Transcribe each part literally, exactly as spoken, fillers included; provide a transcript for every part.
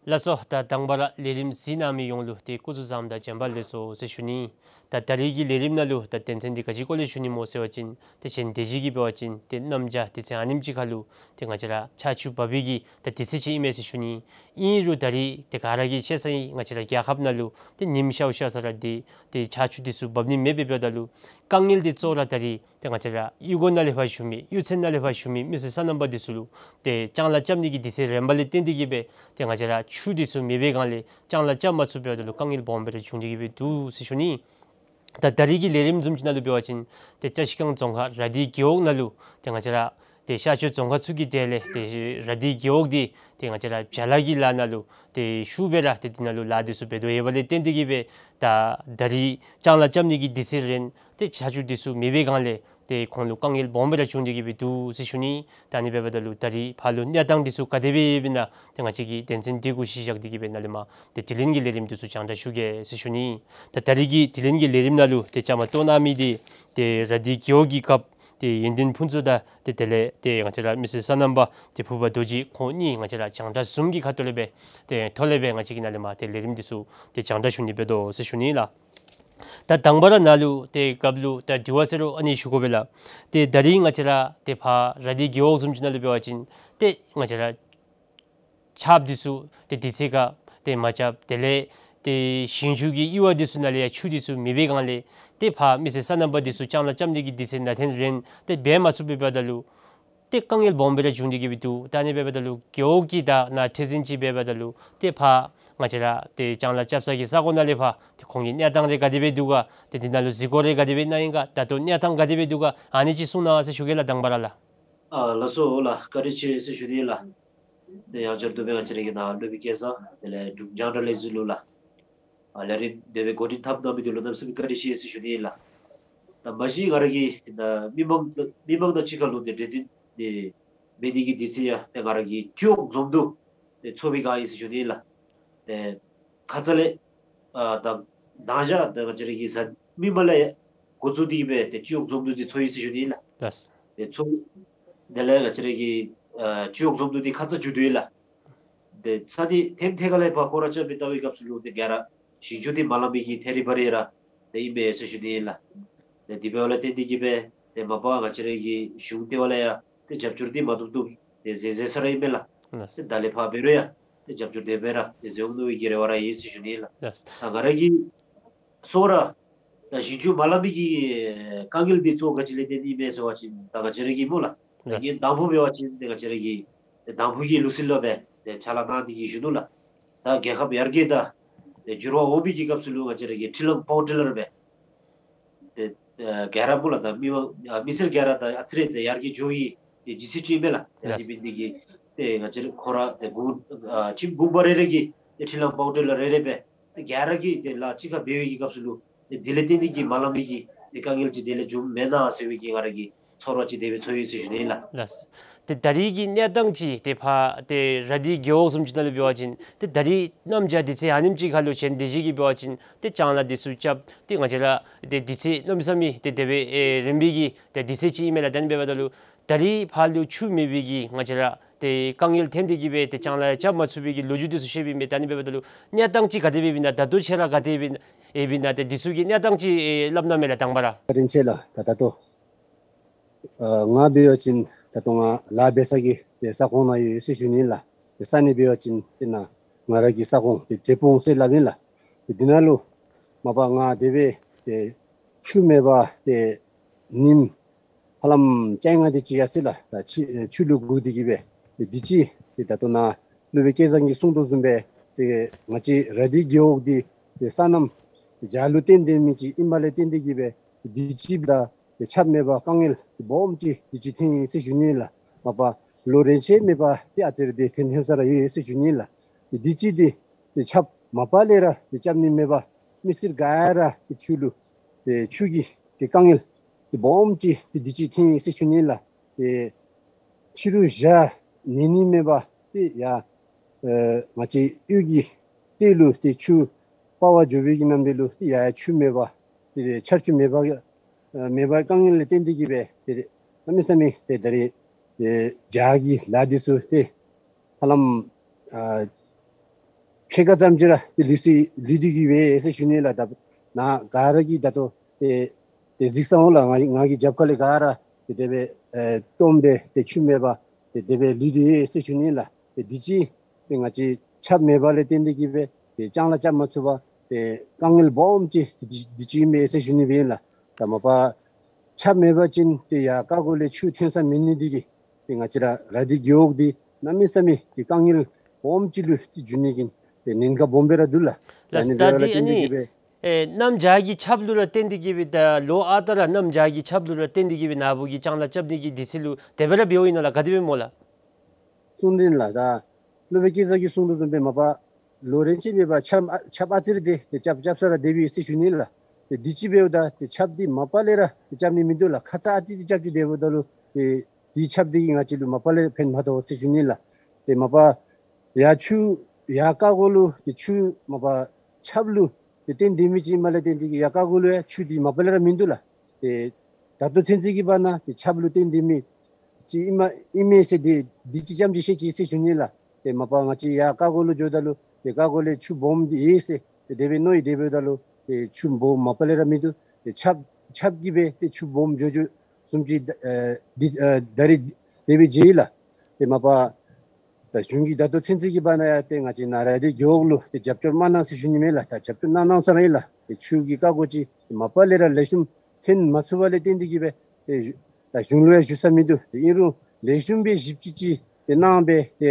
ལགས་སོ། ད་དང་པ་ར་ལས་རིམ་གཟིགས་གནང་མི་ཡོངས་ལུ་ཏེ་སྐུ་གཟུགས་བཟང་དང་བྱོན་པ་ལེགས་སོ་ཟེར་ཞུ་ནི། ད་ད་རིས་ཀྱི་ལས་རིམ་ནང་ལུ་ད་དོན་ཚན་འདི་ག་ཅི་སྐོར་ལས་ཞུ་ནི་སྨོ་ཟེར་བ་ཅིན་ཏེ་གཞན་སྡེ་བཞི་གིས་འབད་བ་ཅིན་ཏེ་གནམ་བྱཱར་དུས་ཚོད་ཨ་ནེམ་ཅིག་ཁར་ལུ་ཏེ་ང་བཅས་ར་ཆར་ཆུ་འབབ་པའི་གི་ད་དུས་ཚོད་ཅིག་ཨིན་མས་ཟེར་ཞུ་ནི། ཨིན་རུང་ད་རིས་ཏེ་ག་ར་གིས་ཤེས་ས་ཨིན། ང་བཅས་ར་རྒྱལ་ཁབ་ནང་ལུ་ཏེ་ཉིམ་ཤརཝ་ཤར་ས་ར་འདི་ཏེ་ཆར་ཆུ་འདི་ཚུ་འབབ་ནི་མེདཔ་འབདཝ་ད་ལུ་དཀའ་ངལ་འདི་གཙོ་བོ་ར་ད་རིས་ཏེ་ང་བཅས་ར་གཡུས་སྒོ་ནང་ལས་ཕར་བཞུགས་མི་གཡུས་ཚན་ནང་ལས་ཕར་བཞུགས་མི་མི་སེར་སོ་ནམ་པ་འདི་ཚུ་ལུ་ཏེ་ལྕང་ལཱ་རྐྱབ་ནི་གི་དུས་ཚོད་རན་པ་ལས་བརྟེན་ཏེ་གིས་སྦེ་ཏེ་ང་བཅས་ར་ཆུ་འདི་ཚུ་མེད་པའི་སྒང་ལས་ལྕང་ལཱ་རྐྱབ་མ་ཚུགསཔ་འབདཝ་ད་ལུ་དཀའ་ངལ་སྦོམ་སྦེ་ར་བྱུང་སྟེ་གིས་སྦེ་འདུག་ཟེར་ཞུ་ནི། ད་ད་རིས་ཀྱི་ལས་རིམ་བཟུམ་ཅིག་ནང་ལུ་འབད་བ་ཅིན་ཏེ་བཀྲིས་སྒང་རྫོང་ཁག་ར་དྷི་རྒེད་འོག་ནང་ལུ་ཏེ་ང་བཅས་ར་ཏེ་ཤར་ཕྱོགས་རྫོང་ཁག་ཚུ་གི་གྲས་ལས་ཏེ་ར་དྷི་རྒེད་འོག་འདི་ཏེ་ང་བཅས་ར་བྱཱ་ལཱ་གི་ལཱ་ནང་ལུ་ཏེ་ཤུགས་སྦེ་ར་ཏེ་འདི་ནང་ལུ་ལཱ་འདི་ཚུ་འབད་དོ་ཡོདཔ་ལས་བརྟེན་ཏེ་གིས་སྦེ་ད་ད་རིས་ལྕང་ལཱ་རྐྱབ་ནི་གི་དུས་ཚོད་རན་ཏེ་ཆར་ཆུ་འདི་ཚུ་མེད་པའི་སྒང་ལས་ཏེ་ཁོང་ལུ་དཀའ་ངལ་སྦོམ་སྦེ་ར་བྱུང་སྟེ་གིས་སྦེ་འདུག་ཟེར་ཞུ་ནི། ད་ཨ་ནི་འབདཝ་ད་ལུ་ད་རིས་ཕར་ལུ་གནས་སྟངས་འདི་ཚུ་ག་དེ་སྦེ་ཡོདཔ་ཨིན་ན་ཏེ་ང་བཅས་ཀྱིས་དོན་ཚན་འདི་གུ་གཞི་བཞག་སྟེ་གིས་སྦེ་ནཱ་ལས་མར་ཏེ་དྲི་ལན་གྱི་ལས་རིམ་འདི་ཚུ་སྤྱན་འདྲེན་ཞུ་གེ་ཟེར་ཞུ་ནི། ད་ད་རིས་ཀྱི་དྲི་ལན་གྱི་ལས་རིམ་ནང་ལུ་ཏེ་བཅའ་མར་གཏོགས་གནང་མི་འདི་ཏེ་ར་དྷི་རྒེད་འོག་གི་རྒཔོ་ཏེ་ཡོན་ཏན་ཕུན་ཚོགས་དང་ཏེ་དེ་ལས་ཏེ་ང་བཅས་ར་མི་སེར་སོ་ནམ་པ་ཏེ་ཕུར་པ་རྡོ་རྗེ་ཁོང་གཉིས་ང་བཅས་ར་སྤྱན་འདྲེན་བཟུམ་གྱི་ཁ་ཐུག་ལས་སྦེ་ཏེ་ཐོག་ལས་སྦེ་ང་བཅས་ཀྱིས་ནཱ་ལས་མར་ཏེ་ལས་རིམ་འདི་ཚུ་ཏེ་སྤྱན་འདྲེན་ཞུ་ནི་འབད་དོ་ཟེར་ཞུ་ནི་ལགས། ད་དང་པ་ར་ནཱ་ལུ་ཏེ་རྒཔོ་ལུ་ད་དྲི་བ་ཟེར་རུང་ཨ་ནི་ཞུ་དགོ་པས་ལགས། ཏེ་ད་རིས་ང་བཅས་ར་ཏེ་ཕར་ར་དྷི་རྒེད་འོག་བཟུམ་ཅིག་ནང་ལུ་འབད་བ་ཅིན་ཏེ་ང་བཅས་ར་ཆརཔ་འདི་ཚུ་ཏེ་དུས་ཚོད་ཁར་ཏེ་མ་རྐྱབ། དེ་ལས་ཏེ་ཞིང་ཆུ་གི་གཡུར་བ་འདི་ཚུ་ནང་ལས་ཡང་ཆུ་འདི་ཚུ་མེད་པའི་སྒང་ལས་ཏེ་ཕར་མི་སེར་སོ་ནམ་པ་འདི་ཚུ་ལྕང་ལཱ་རྐྱབ་ནི་གི་དུས་ཚོད་ནང་ཐོན་རན་ཏེ་འབད་མ་ཚུགསཔ་འབདཝ་ད་ལུ་ཏེ་དཀའ་ངལ་སྦོམ་སྦེ་ར་བྱུང་སྟེ་གིས་སྦེ་འདུག། ད་ཨ་ནི་འབདཝ་ད་ལུ་རྒེད་འོག་གི་ད་ནཱ་ཁྲི་འཛིན་ཅིག་འབདཝ་ད་ལུ་ཏེ་ཕར་ང་བཅས་ར་ཏེ་ལྕང་ལཱ་རྐྱབ་ས་གི་ས་གོ་ནང་ལས་ཕར་ཏེ་ཁོང་གི་གནས་སྟངས་རེ་ག་དེ་སྦེ་འདུག་ག། ཏེ་འདི་ནང་ལུ་གཟིགས་སྐོར་རེ་ག་དེ་སྦེ་གནང་ཡི་ག། ད་ལྟོ་གནས་སྟངས་ག་དེ་སྦེ་འདུག་ག། ཨ་ནི་ཅིག་གསུང་གནང་ཟེར་ཞུ་གེ་ལགས། དང་པ་ར་ལགས། ཨ་ལགས་སོ་ལགས། བཀའ་དྲིན་ཆེ་ཟེར་ཞུ་ནི་ལགས། ཏེ་ཡང་བསྐྱར་དུ་སྦེ་ང་བཅས་ར་གི་ནཱ་སློབ་དཔོན་སྐལ་བཟང་དེ་ལས་འབྲུག་རྒྱང་བསྒྲགས་ལས་འཛིན་ལུ་ལགས། ཨ་ལས་རིམ་དེ་སྦེ་འགོ་འདྲེན་འཐབ་གནང་མི་འདི་ལུ་གནམ་མེད་ས་མེད་བཀའ་དྲིན་ཆེ་ཟེར་ཞུ་ནི་ལགས། ད་མ་གཞི་ང་ར་གིས་ད་མི་མང་མི་མང་དང་གཅིག་ཁར་ལུ་ཏེ་འབྲེལ་མཐུད་དེ་འབད་ནི་གི་དུས་ཚོད་ཡང་ཏེ་ང་ར་གིས་སྤྱི་འོག་འཛོམས་འདུ་ཏེ་ཚོགས་པའི་སྒང་ཨིན་ཟེར་ཞུ་ནི་ལགས། ཏེ་ཁ་ཙ་ལས་ཨ་ད་ད་ཅི་ཏེ་ང་བཅས་ར་གི་ས་མི་མང་ལས་འགོ་བཙུགས་ཏེ་སྦེ་ཏེ་སྤྱི་འོག་འཛོམས་འདུ་འདི་ཚོགས་ཡི་ཟེར་ཞུ་ནི་ལགས། ལགས། ཏེ་ཚོགས་དེ་ལས་ང་བཅས་ར་གི་ཨ་སྤྱི་འོག་འཛོམས་འདུ་འདི་ཁ་ཙ་མཇུག་བསྡུ་ཡི་ལགས། ཏེ་ཚར་འདི་ཐེངས་ཐད་ཀར་ལས་ཕར་སྐོར་ར་རྐྱབ་སྦེ་བལྟ་བའི་སྐབས་སུ་ལུ་ཏེ་ག་ར་ཞིང་ཆུ་འདི་མ་ལང་པའི་གི་ཐད་རི་བ་རི་ར་ཏེ་ཨིན་པས་ཟེར་ཞུ་ནི་ལགས། ཏེ་དེ་འབདཝ་ལས་བརྟེན་ཏེ་གིས་སྦེ་ཏེ་མ་པ་ང་བཅས་ར་གི་གཞུང་ལྟེ་བ་ལས་ཡང་ཏེ་རྒྱབ་སྐྱོར་འདི་མ་བཏུབ་བཏུབ་ཏེ་མཛད་མཛད་ས་ར་ཨིན་པས་ལགས། ལགས། ཏེ་ད་ལས་ཕར་འབད་རུང་ཡང་ཏེ་རྒྱབ་སྐྱོར་དེ་སྦེ་ར་ཏེ་མཛད་འོང་མནོ་བའི་གི་རེ་བ་ར་ཡོད་ཟེར་ཞུ་ནི་ལགས། ལགས། ད་ང་ར་གི་སོ་ར་ད་ཞིང་ཆུ་མ་ལང་པའི་གི་དཀའ་ངལ་འདི་གཙོ་བོ་ག་ཅི་ལས་བརྟེན་ཏེ་ཨིན་མས་ཟེར་བ་ཅིན་ད་ང་བཅས་ར་གི་སྨོ་ལགས། ད་ལགས། ངེའི་དང་ཕུ་འབད་བ་ཅིན་ཏེ་ང་བཅས་ར་གི་ཏེ་དང་ཕུ་གི་ལུགས་སྲོལ་ལུ་སྦེ་ཏེ་ཕྱག་ལཱ་གནང་སྟེ་གིས་བཞུགས་ནུག་ལགས། ད་རྒྱལ་ཁབ་ཡར་རྒྱས་དང་ཏེ་འགྱུར་བ་འོང་པའི་གི་སྐབས་སུ་ལུ་ང་བཅས་ར་གི་འཕྲུལ་གླང་པའོ་ཊི་ལར་སྦེ་ཏེ་ཨ་ག་ར་སྨོ་ལགས། ད་མི་མང་ཨ་མི་སེར་ག་ར་ད་ཨ་ཙི་རེ་ཏེ་ཡར་རྒྱས་འགྱོ་ཡི་ཏེ་ཇི་སྲིད་ཅིག་ཨིན་པས་ལགས། ཏེ་ཨ་ནི་ལགས། འབད་ནི་འདི་གིས་ཏེ་ང་བཅས་ར་ཁོ་ར་ཏེ་དགོངས་ཨ་ཁྱིམ་གུང་པ་རེ་རེ་གིས་ཏེ་འཕྲུལ་གླང་པའོ་ཊི་ལར་རེ་རེ་སྦེ་ཏེ་ག་ར་གིས་ཏེ་ལཱ་གཅིག་ཁར་འབད་བའི་གི་སྐབས་སུ་ལུ་ཏེ་དེ་ལས་བརྟེན་ཏེ་གིས་མ་ལང་པའི་གི་ཏེ་དཀའ་ངལ་ཅིག་དེ་ལས་བྱུངམ་མེན་ན་ཟེར་བའི་གི་ང་ར་གི་ཚོར་བ་ཅིག་དེ་སྦེ་ཚོར་ཡི་ཟེར་ཞུ་ནི་ལགས། ལགས། ཏེ་ད་རིས་ཀྱི་གནས་སྟངས་ཅིག་ཏེ་ཕར་ཏེ་ར་དྷི་རྒེད་འོག་བཟུམ་ཅིག་ནང་ལུ་འབད་བ་ཅིན་ཏེ་ད་རིས་གནམ་བྱཱར་དུས་ཚོད་ཨ་ནེམ་ཅིག་ཁར་ལུ་གཞན་སྡེ་བཞི་གིས་འབད་བ་ཅིན་ཏེ་ལྕང་ལཱ་འདི་ཚུ་རྐྱབ་ཏེ་ང་བཅས་ར་ཏེ་དུས་ཚོད་གནམ་མེད་ས་མེད་ཏེ་དེ་སྦེ་ཨེ་རན་པའི་གི་ཏེ་དུས་ཚོད་ཅིག་ཨིན་མས་ལགས། ད་ཨ་ནི་འབདཝ་ད་ལུ་ད་རིས་ཕར་ལུ་ཆུ་མེད་པའི་གི་ང་བཅས་ར་ཏེ་དཀའ་ངལ་ཐོན་ཏེ་གིས་སྦེ་ཏེ་ལྕང་ལཱ་རྐྱབ་མ་ཚུགས་པའི་གི་ལོ་རྒྱུས་འདི་ཚུ་བཤད་པའི་མས། ད་ཨ་ནི་འབདཝ་ད་ལུ་གནས་སྟངས་ཅིག་ག་དེ་སྦེ་ཨིན་ན། ད་ལྟོ་ཁྱོད་ར་ག་དེ་སྦེ་ཨིན་ན། ཏེ་འདི་ཚུ་གི་གནས་སྟངས་ཅིག་ཨེ་སླབ་གནང་མས་ལགས་དང་པ་ར། བཀའ་དྲིན་ཆེ་ལགས། ད་ད་ལྟོ་ཨ་ང་འབད་བ་ཅིན་ད་ལྟོ་ང་ལཱ་འབད་ས་གི་ཏེ་ས་ཁོངས་ནང་ཡོད་ཟེར་ཞུ་ནི་ལགས། ཏེ་ས་གནས་འབད་བ་ཅིན་ཏེ་ནཱ་ང་ར་གི་ས་ཁོངས་ཏེ་འབྲས་སྤུངས་ཟེར་སླབ་ཨིན་ལགས། ཏེ་འདི་ནང་ལུ་མ་པ་ང་དེ་སྦེ་ཏེ་ཆུ་མེད་པར་ཏེ་ཉིནམ་ཧ་ལམ་བཅོ་ལྔ་དེ་ཅིག་ཡར་སོ་ཡི་ལགས། ད་ཆུ་ཨེ་ཆུ་ལུ་བསྒུགས་ཏེ་གིས་སྦེ་ཏེ་དུས་ཅི་ཏེ་ད་ལྟོ་ནཱ་སློབ་དཔོན་སྐལ་བཟང་གིས་གསུངས་དོ་བཟུམ་སྦེ་ཏེ་ང་བཅས་ར་དྷི་རྒེད་འོག་འདི་ཏེ་སོ་ནམ་བྱཱར་ལུ་བརྟེན་ཏེ་མི་ཅིག་ཨིནམ་ལས་བརྟེན་ཏེ་གིས་སྦེ་དུས་ཅི་ད་ཏེ་ཆརཔ་མེད་པར་དཀའ་ངལ་སྦོམ་ཅིག་དུས་ཅི་ཐོན་ཡི་ཟེར་ཞུ་ནི་ལགས། མ་པ་ལོ་རེ་ཆད་མེད་པར་ཏེ་ཨ་ཙི་རེ་ཏེ་ཐོན་ཐོན་ས་ར་ཡོད་ཟེར་ཞུ་ནི་ལགས། ཏེ་དུས་ཅི་འདི་ཏེ་ཆརཔ་མ་པ་ལས་ར་ཏེ་རྐྱབ་ནི་མེད་པར་མི་སེར་ག་ར་ཏེ་ཆུ་ལུ་ཏེ་ཆུ་གི་ཏེ་དཀའ་ངལ་ཏེ་སྦོམ་ཅིག་ཏེ་དུས་ཅི་ཐོན་ཡི་ཟེར་ཞུ་ནི་ལགས། ཏེ་ཕྱི་རུ་བཞག་ནི་ནི་མེད་པར་ཏེ་ཡར་ཨེ་ང་བཅས་གཡུས་ཀྱི་ཏེ་ལུ་ཏེ་ཆུ་སྤར་བར་འགྱོ་བའི་གི་ནམ་དུས་ལུ་ཏེ་ཡར་ཆུ་མེད་པར་ཏེ་ཆར་ཆུ་མེད་པར་ཨེ་མེད་པར་དཀའ་ངལ་ལས་བརྟེན་ཏེ་གིས་སྦེ་ཏེ་གནམ་མེད་ས་མེད་ཏེ་ད་རིས་ཨེ་བྱཱར་གྱི་ལཱ་འདི་ཚུ་ཏེ་ཧ་ལམ་ཨ་ ཕྱེད་ཀ་ཙམ་ཅིག་ར་ཏེ་ལུས་སི་ལུས་ཏེ་གི་སྦེ་ཟེར་ཞུ་ནི་ལགས། ད་ནཱ་ག་ར་གིས་ད་ལྟོ་ཏེ་ཏེ་གཟིགས་ས་འོང་ལགས། ང་ང་གི་རྒྱབ་ཁ་ལས་ག་ར་ཏེ་དེ་སྦེ་ཨེ་སྟོངམ་སྦེ་ཏེ་ཆུ་མེད་པར་ཏེ་དེ་སྦེ་ལུས་ཏེ་ཡོད་ཟེར་ཞུ་ནི་ལགས། ཏེ་འདི་ཅིག་ཏེ་ང་བཅས་ཆརཔ་མེད་པ་ལས་བརྟེན་ཏེ་གི་སྦེ་ཏེ་ལྕང་ལཱ་རྐྱབ་མ་ཚུགས་པར་ཏེ་དཀའ་ངལ་སྦོམ་ཅིག་འདི་འདི་ཅིག་ཨིན་མས་ཟེར་ཞུ་ནི་སྦེ་ཨིན་ལགས། ད་མ་པ་ཆརཔ་མེད་པ་ཅིན་ཏེ་ཡར་རྐ་གོ་ལས་ཆུ་ཐོན་ས་མེད་ནི་འདི་གིས་ཏེ་ང་བཅས་ར་ར་དྷི་རྒེད་འོག་འདི་གནམ་མེད་ས་མེད་ཏེ་དཀའ་ངལ་སྦོམ་ཅིག་ལུ་ཏེ་འགྱུར་ནི་གི་ཏེ་ཉེན་ཁ་སྦོམ་སྦེ་ར་འདུག་ལགས། ལགས། ཨ་ནི་ད་འབདཝ་ལས་འདི་ཨ་བརྟེན་ཏེ་ནི་གི་སྦེ་ཨེ་གནམ་བྱཱར་གྱི་ཆརཔ་ལུ་ར་བརྟེན་ཏེ་གི་སྦེ་ད་ལོ་ཨ་རྟག་ར་གནམ་བྱཱར་གྱི་ཆརཔ་ལུ་ར་བརྟེན་ཏེ་གི་སྦེ་ནཱ་བུ་གི་ལྕང་ལཱ་རྐྱབ་ནི་གི་དུས་ཚོད་ལུ་དེ་སྦེ་ར་འབདཝ་ཨིན་ན་ལགས། ག་དེ་སྦེ་སྨོ་ལགས། གསུང་དོན་ལགས། ད་སློབ་དཔོན་སྐལ་བཟང་གིས་གསུང་དོ་བཟུམ་སྦེ་མ་པ་ལོ་རེ་ཆད་མེད་པར་ཆརཔ་ཨ་ཆརཔ་ཨ་ཙི་རེ་དེ་ཏེ་རྐྱབ་རྐྱབ་ས་ར་དེ་སྦེ་ཟེར་ཞུ་ནི་ལགས། ཏེ་འདི་ཅིག་འབདཝ་ད་ཏེ་ཆརཔ་འདི་མ་པ་ལས་ར་ཏེ་རྐྱབ་ནི་མིན་འདུག་ལགས། ཁ་ཙ་ཨ་ཙི་ཅིག་རྐྱབ་ཅི། དེ་འབདཝ་ད་ལུ་ཏེ་འདི་ཆརཔ་འདི་གིས་ང་བཅས་ལུ་མ་པ་ལས་ཕན་མ་ཐོགས་ཟེར་ཞུ་ནི་ལགས། ཏེ་མ་པ་ཡར་ཆུ་ཡར་རྐ་གོ་ལུ་ཏེ་ཆུ་མ་པ་ཆརཔ་ལུ་ཏེ་བརྟེན་ཏེ་མི་ཅིག་ཨིནམ་ལས་བརྟེན་ཏེ་གི་ཡར་རྐ་གོ་ལུ་ཡང་ཆུ་འདི་མ་པ་ལས་ར་མིན་འདུག་ལགས། ཏེ་ད་ལྟོ་ཚུན་ཚོད་ཀྱི་བར་ན་ཏེ་ཆརཔ་ལུ་བརྟེན་ཏེ་མི་ཅིག་ཨིན་མས་ཨིན་མས་ཟེར་ཏེ་འདི་ཅིག་ཙམ་ཅིག་ཤེས་ཅི་ཟེར་ཞུ་ནི་ལགས། ཏེ་མ་པ་ང་བཅས་ཡར་རྐ་གོ་ལུ་འགྱོཝ་ད་ལུ་ཏེ་རྐ་གོ་ལས་ཆུ་སྦོམ་འདི་ཡོད་ཟེར་ཏེ་དེ་སྦེ་མནོ་ཡི། དེ་འབདཝ་ད་ལུ་ཏེ་ཆུ་སྦོམ་མ་པ་ལས་ར་མིན་འདུག། ཏེ་ཆརཔ་ཆརཔ་གིས་སྦེ་ཏེ་ཆུ་སྦོམ་འགྱོ་འགྱོཝ་བཟུམ་ཅིག་ཨེ་འདི་ཨེ་ད་རིས་དེ་སྦེ་མཇལ་ཡི་ལགས། ཏེ་མ་པ་ད་གཞུང་གིས་ད་ལྟོ་ཚུན་ཚོད་ཀྱི་བར་ན་ཡང་ཏེ་ང་བཅས་ནཱ་ར་དྷི་རྒེད་འོག་ལུ་ཏེ་རྒྱབ་སྐྱོར་མ་གནང་ཟེར་ཞུ་ནི་མེད་ལགས། ད་རྒྱབ་སྐྱོར་གནང་གནངམ་ས་ར་ཨིན་ལགས། ཏེ་ཆུ་གི་རྐ་གོ་ཅིག་མ་པ་ལས་ར་ལེགས་ཤོམ་ཐོན་མ་ཚུགས་པ་ལས་བརྟེན་ཏེ་གི་སྦེ་ཏེ་ད་གཞུང་ལུ་ཡང་ཞུ་ས་མིན་འདུག། ཏེ་ཨིན་རུང་ལེགས་ཤོམ་སྦེ་ཞིབ་དཔྱད་ཅིག་ཏེ་གནང་སྦེ་ཏེ་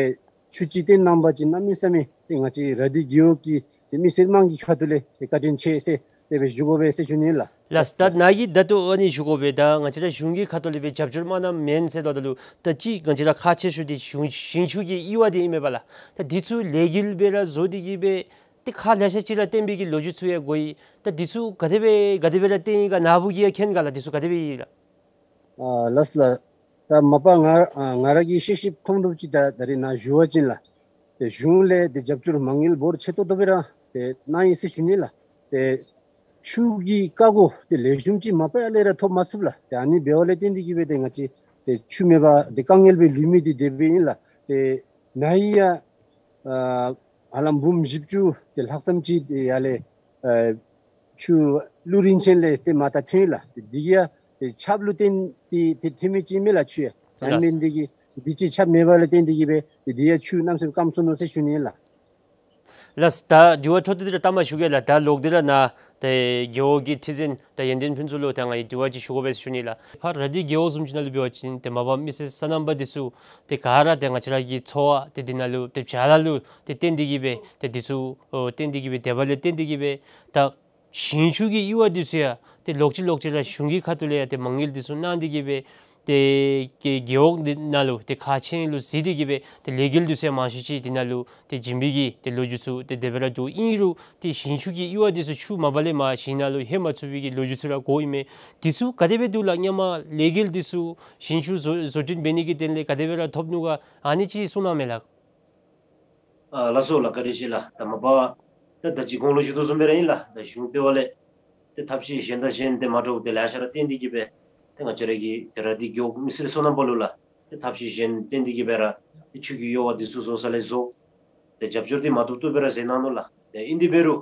ཆུ་ཅིག་བཏོན་གནང་པ་ཅིན་གནམ་མེད་ས་མེད་ཏེ་ང་བཅས་ར་དྷི་རྒེད་འོག་གི་ཏེ་མི་སེར་དམངས་ཀྱི་ཁ་ཐུག་ལས་ཏེ་བཀའ་དྲིན་ཆེ་ཟེར་དེ་སྦེ་ཞུ་དགོ་པས་ཟེར་ཞུ་ནི་ལགས། ལགས། ད་ནཱ་གིས་ད་ལྟོ་ཨ་ནི་ཞུ་དགོ་པས། ད་ང་བཅས་ར་གཞུང་གི་ཁ་ཐུག་ལས་སྦེ་རྒྱབ་སྐྱོར་མ་གནངམ་མེན་ཟེར་ལོ། ད་ལུ་ད་ཅི་ང་བཅས་ར་ཁག་ཆེ་ཤོས་འདི་ཞིང་ཞིང་ཆུ་གི་གཡུར་བ་འདི་ཨིན་མས་པ་ལགས། ད་འདི་ཚུ་ལས་འགུལ་སྦེ་ར་བཟོ་སྟེ་གི་སྦེ་ཏེ་ཁག་ལེ་ཤ་ཅིག་ར་བཏོན་པའི་གི་ལོ་རྒྱུས་ཚུ་ཡང་གོ་ཡི། ད་འདི་ཚུ་ག་དེ་སྦེ་ག་དེ་སྦེ་ར་བཏོན་ཡི་ག། ནཱ་བུ་གིས་ཡང་མཁྱེན་ག་ལགས། འདི་ཚུ་ག་དེ་སྦེ་ཡི་ལགས། ཨ་ལགས་ལགས། ད་མ་པ་ང་ཨ་ང་ར་གིས་ཤེས་ཤེསཔ་མཐོང་དོ་ཅིག་ད་ད་རིས་ནཱ་ཞུ་བ་ཅིན་ལགས། ཏེ་གཞུང་ལས་ཏེ་རྒྱབ་སྐྱོར་མ་དངུལ་འབོར་ཆེ་ཏོག་ཏོ་སྦེ་ར་ཏེ་གནང་ཡི་ཟེར་ཞུ་ནི་ལགས། ཏེ་ཆུ་གི་རྐ་གོ་ཏེ་ལེགས་ཤོམ་ཅིག་མ་པ་ལས་ར་ཐོབ་མ་ཚུགས་ལགས། ཏེ་ཨ་ནི་འབདཝ་ལས་བརྟེན་ཏེ་གི་སྦེ་ཏེ་ང་བཅས་ཏེ་ཆུ་མེད་པར་ཏེ་དཀའ་ངལ་སྦེ་ལུས་མི་འདི་དེ་སྦེ་ཨིན་ལགས། ཏེ་ནཱ་ཡང་ཨ་ཧ་ལམ་འབུམ་བཞི་བཅུ་ཏེ་ལྷག་ཙམ་ཅིག་ཏེ་ཡར་ལས་ཨ་ཆུ་ཀླུ་རིན་ཆེན་ལས་ཏེ་མར་ད་ཐོན་ཡི་ལགས། ཏེ་འདི་གིས་ཡང་ཏེ་ཆརཔ་ལུ་བརྟེན་ཏེ་ཏེ་ཐོན་མི་ཅིག་མས་ལགས་ཆུ་ཡང་། ཨ་ནི་མེན་འདི་གིས་འདི་ཅིག་ཆརཔ་མེད་པ་ལས་བརྟེན་ཏེ་གི་སྦེ་ཏེ་འདི་ཡང་ཆུ་གནམ་མེད་ས་མེད་སྐམ་སོ་ནུག་ཟེར་ཞུ་ནི་ལགས། ལགས། ད་དྲི་བ་འཕྲོ་མཐུད་དེ་ར་ལྟ་མ་ཞུ་གེ་ལགས། ད་ལོག་སྟེ་ར་ནཱ་ཏེ་རྒེད་འོག་གི་ཁྲི་འཛིན་ད་ཡོན་ཏན་ཕུན་ཚོགས་ལུ་ད་ང་གིས་དྲི་བ་ཅིག་ཞུ་དགོ་པས་ཟེར་ཞུ་ནི་ལགས། ཕར་ར་དྷི་རྒེད་འོག་བཟུམ་ཅིག་ནང་ལུ་འབད་བ་ཅིན་ཏེ་མ་པ་མི་སེར་སོ་ནམ་པ་འདི་ཚུ་ཏེ་ག་ར་ཏེ་ང་བཅས་ར་གི་འཚོ་བ་ཏེ་འདི་ནང་ལུ་ཏེ་བྱཱ་ལཱ་ལུ་ཏེ་བརྟེན་ཏེ་གི་སྦེ་ཏེ་འདི་ཚུ་ཨོ་བརྟེན་ཏེ་གི་སྦེ་སྡོདཔ་ལས་བརྟེན་ཏེ་གི་སྦེ་ད་ཞིང་ཆུ་གི་གཡུར་བ་འདི་ཚུ་ཡང་ཏེ་ལོག་ཅི་ལོག་ཅི་ར་གཞུང་གི་ཁ་ཐུག་ལས་ཡང་ཏེ་མ་དངུལ་འདི་ཚུ་གནང་སྟེ་གི་སྦེ་ཏེ་རྒེད་རྒེད་འོག་འདི་ནང་ལུ་ཏེ་ཁག་ཆེ་ལུ་གཟིགས་ཏེ་གི་སྦེ་ཏེ་ལས་འགུལ་འདི་ཚུ་ཡང་མང་ཤོས་ཅིག་འདི་ནང་ལུ་ཏེ་བྱིན་པའི་གི་ཏེ་ལོ་རྒྱུས་ཚུ་ཏེ་དེ་སྦེ་ར་འདུག། ཨིན་རུང་ཏེ་ཞིང་ཆུ་གི་གཡུར་བ་འདི་ཚུ་ཆུ་མ་པ་ལས་མར་ཞིང་ནང་ལུ་ལྷོད་མ་ཚུགས་པའི་གི་ལོ་རྒྱུས་ཚུ་ར་གོཝ་ཨིན་མས། འདི་ཚུ་ག་དེ་སྦེ་འདུག་ལགས། སྔོན་མ་ལས་འགུལ་འདི་ཚུ་ཞིང་ཆུ་བཟོ་བཟོ་སྐྲུན་འབད་ནི་གི་དོན་ལས་ག་དེ་སྦེ་ར་ཐོབ་ནུག་ག། ཨ་ནི་ཅིག་གསུང་གནང་མས་ལགས། ཨ་ལགས་སོ་ལགས། བཀའ་དྲིན་ཆེ་ལགས། ད་མ་པ་ད་ད་ཅི་གོང་ལུ་ཞུ་དོ་བཟུམ་སྦེ་ར་ཨིན་ལགས། ད་གཞུང་ལྟེ་བ་ལས་ཏེ་ཐབས་ཤེས་གཞན་དང་གཞན་ཏེ་མ་འདྲཝ་ཏེ་ལེ་ཤ་ར་བཏོན་ཏེ་གི་སྦེ་ཏེ་ང་བཅས་ར་གི་ཏེ་ར་དྷི་རྒེད་འོག་མི་སེར་སོ་ནམ་པ་ལུ་ལགས་ཏེ་ཐབས་ཤེས་གཞན་བཏོན་ཏེ་གི་སྦེ་ར་ཏེ་ཆུ་གི་གཡུར་བ་འདི་ཚུ་བཟོ་ས་ལས་བཟོ། ཏེ་རྒྱབ་སྐྱོར་འདི་མ་ཐུབ་ཐུབ་སྦེ་ར་མཛད་གནང་ནུག་ལགས། ཏེ་ཨིན་ཏེ་འབད་རུང་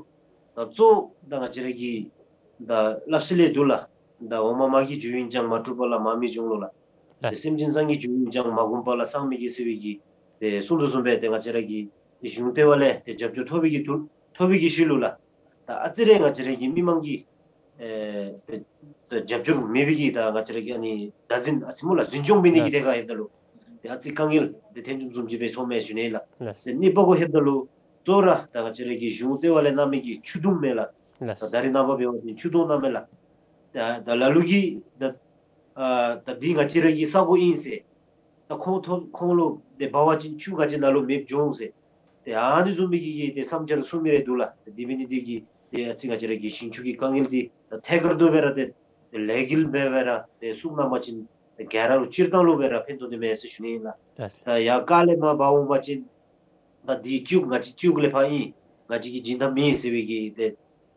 ད་གཙོ་ད་ང་བཅས་ར་གི་ད་སླབ་སྲོལ་ལས་འདུག་ལགས། ད་འོག་མ་མ་གི་རྒྱུ་ཡིན་ཀྱང་མ་གྲུབ་པ་ལ་མ་མི་འབྱུང་ལོ་ལགས། ཏེ་ལགས། སེམས་ཅན་བཟང་གི་རྒྱུ་ཡིན་ཀྱང་མ་གོམས་པ་ལ་བཟང་མི་གི་ཟེར་བའི་གི་ཏེ་གསུང་དོ་བཟུམ་སྦེ་ཏེ་ང་བཅས་ར་གི་ཏེ་གཞུང་ལྟེ་བ་ལས་ཏེ་རྒྱབ་སྐྱོར་ཐོབ་པའི་གི་དུ་ཐོབ་པའི་གི་ཤུལ་ལུ་ལགས། ད་ཨ་ཙི་རེ་ང་བཅས་ར་གི་མི་མང་གི་ཨེ་ཏེ་ཏེ་རྒྱབ་སྐྱོར་མེད་པའི་གི་ད་ང་བཅས་ར་གི་ཨ་ནི་བདག་འཛིན་ཨ་ཙི་སྨོ་ལགས་འཛིན་སྐྱོང་འབད་ནི་གི་ལགས། ཏེ་ག་ཡོདཔ་ད་ལུ་ཏེ་ཨ་ཙི་དཀའ་ངལ་ཏེ་ཐོན་བྱུངམ་བཟུམ་ཅིག་སྦེ་ཚོརཝ་མས་ཞུ་ནི་ལགས། ལགས། ཏེ་གཉིས་པ་གུ་ལྷོདཔ་ད་ལུ་གཙོ་བོ་ར་ད་ང་བཅས་ར་གི་གཞུང་ལྟེ་བ་ལས་གནང་མི་གི་ཆུ་དུང་མས་ལགས། ལགས། ད་ད་རིས་ནངས་པ་འབད་བ་ཅིན་ཆུ་དུང་གནང་མས་ལགས། ད་ད་ལ་ལུ་གིས་ད་ཨ་ད་འདི་ང་བཅས་ར་གི་ས་གོ་ཨིན་ཟེར། ད་ཁོང་ཐོབ་ཁོང་ལུ་ཏེ་འབག་པ་ཅིན་ཆུ་ང་བཅས་ནང་ལུ་མེདཔ་འགྱོ་འོང་ཟེར། ཏེ་ཨ་ནི་བཟུམ་མའི་གི་གི་ཏེ་བསམ་འཆར་གསུང་མི་རེ་འདུག་ལགས། ཏེ་འདི་འབད་ནི་འདི་གིས་ཏེ་ཨ་ཙི་ང་བཅས་ར་གི་ཞིང་ཆུ་གི་དཀའ་ངལ་འདི་ད་ཐད་ཀར་དུ་སྦེ་ར་ཏེ་ཏེ་ལས་འགུལ་འབད་སྦེ་ར་ཏེ་གསུང་གནང་པ་ཅིན་ཏེ་ག་ར་ལུ་སྤྱིར་བཏང་ལུ་སྦེ་ར་ཕན་ཐོགས་ནི་མས་ཟེར་ཞུ་ནི་ཨིན་ལགས། ལགས། ད་ཡར་རྐ་ལས་མར་འབག་འོང་པ་ཅིན་ད་འདི་ཅིག་ང་བཅས་ཅིག་ལས་ཕར་ཨིན། ང་བཅས་ཀྱི་སྦྱིན་བདག་མེད་ཟེར་བའི་གི་ཏེ་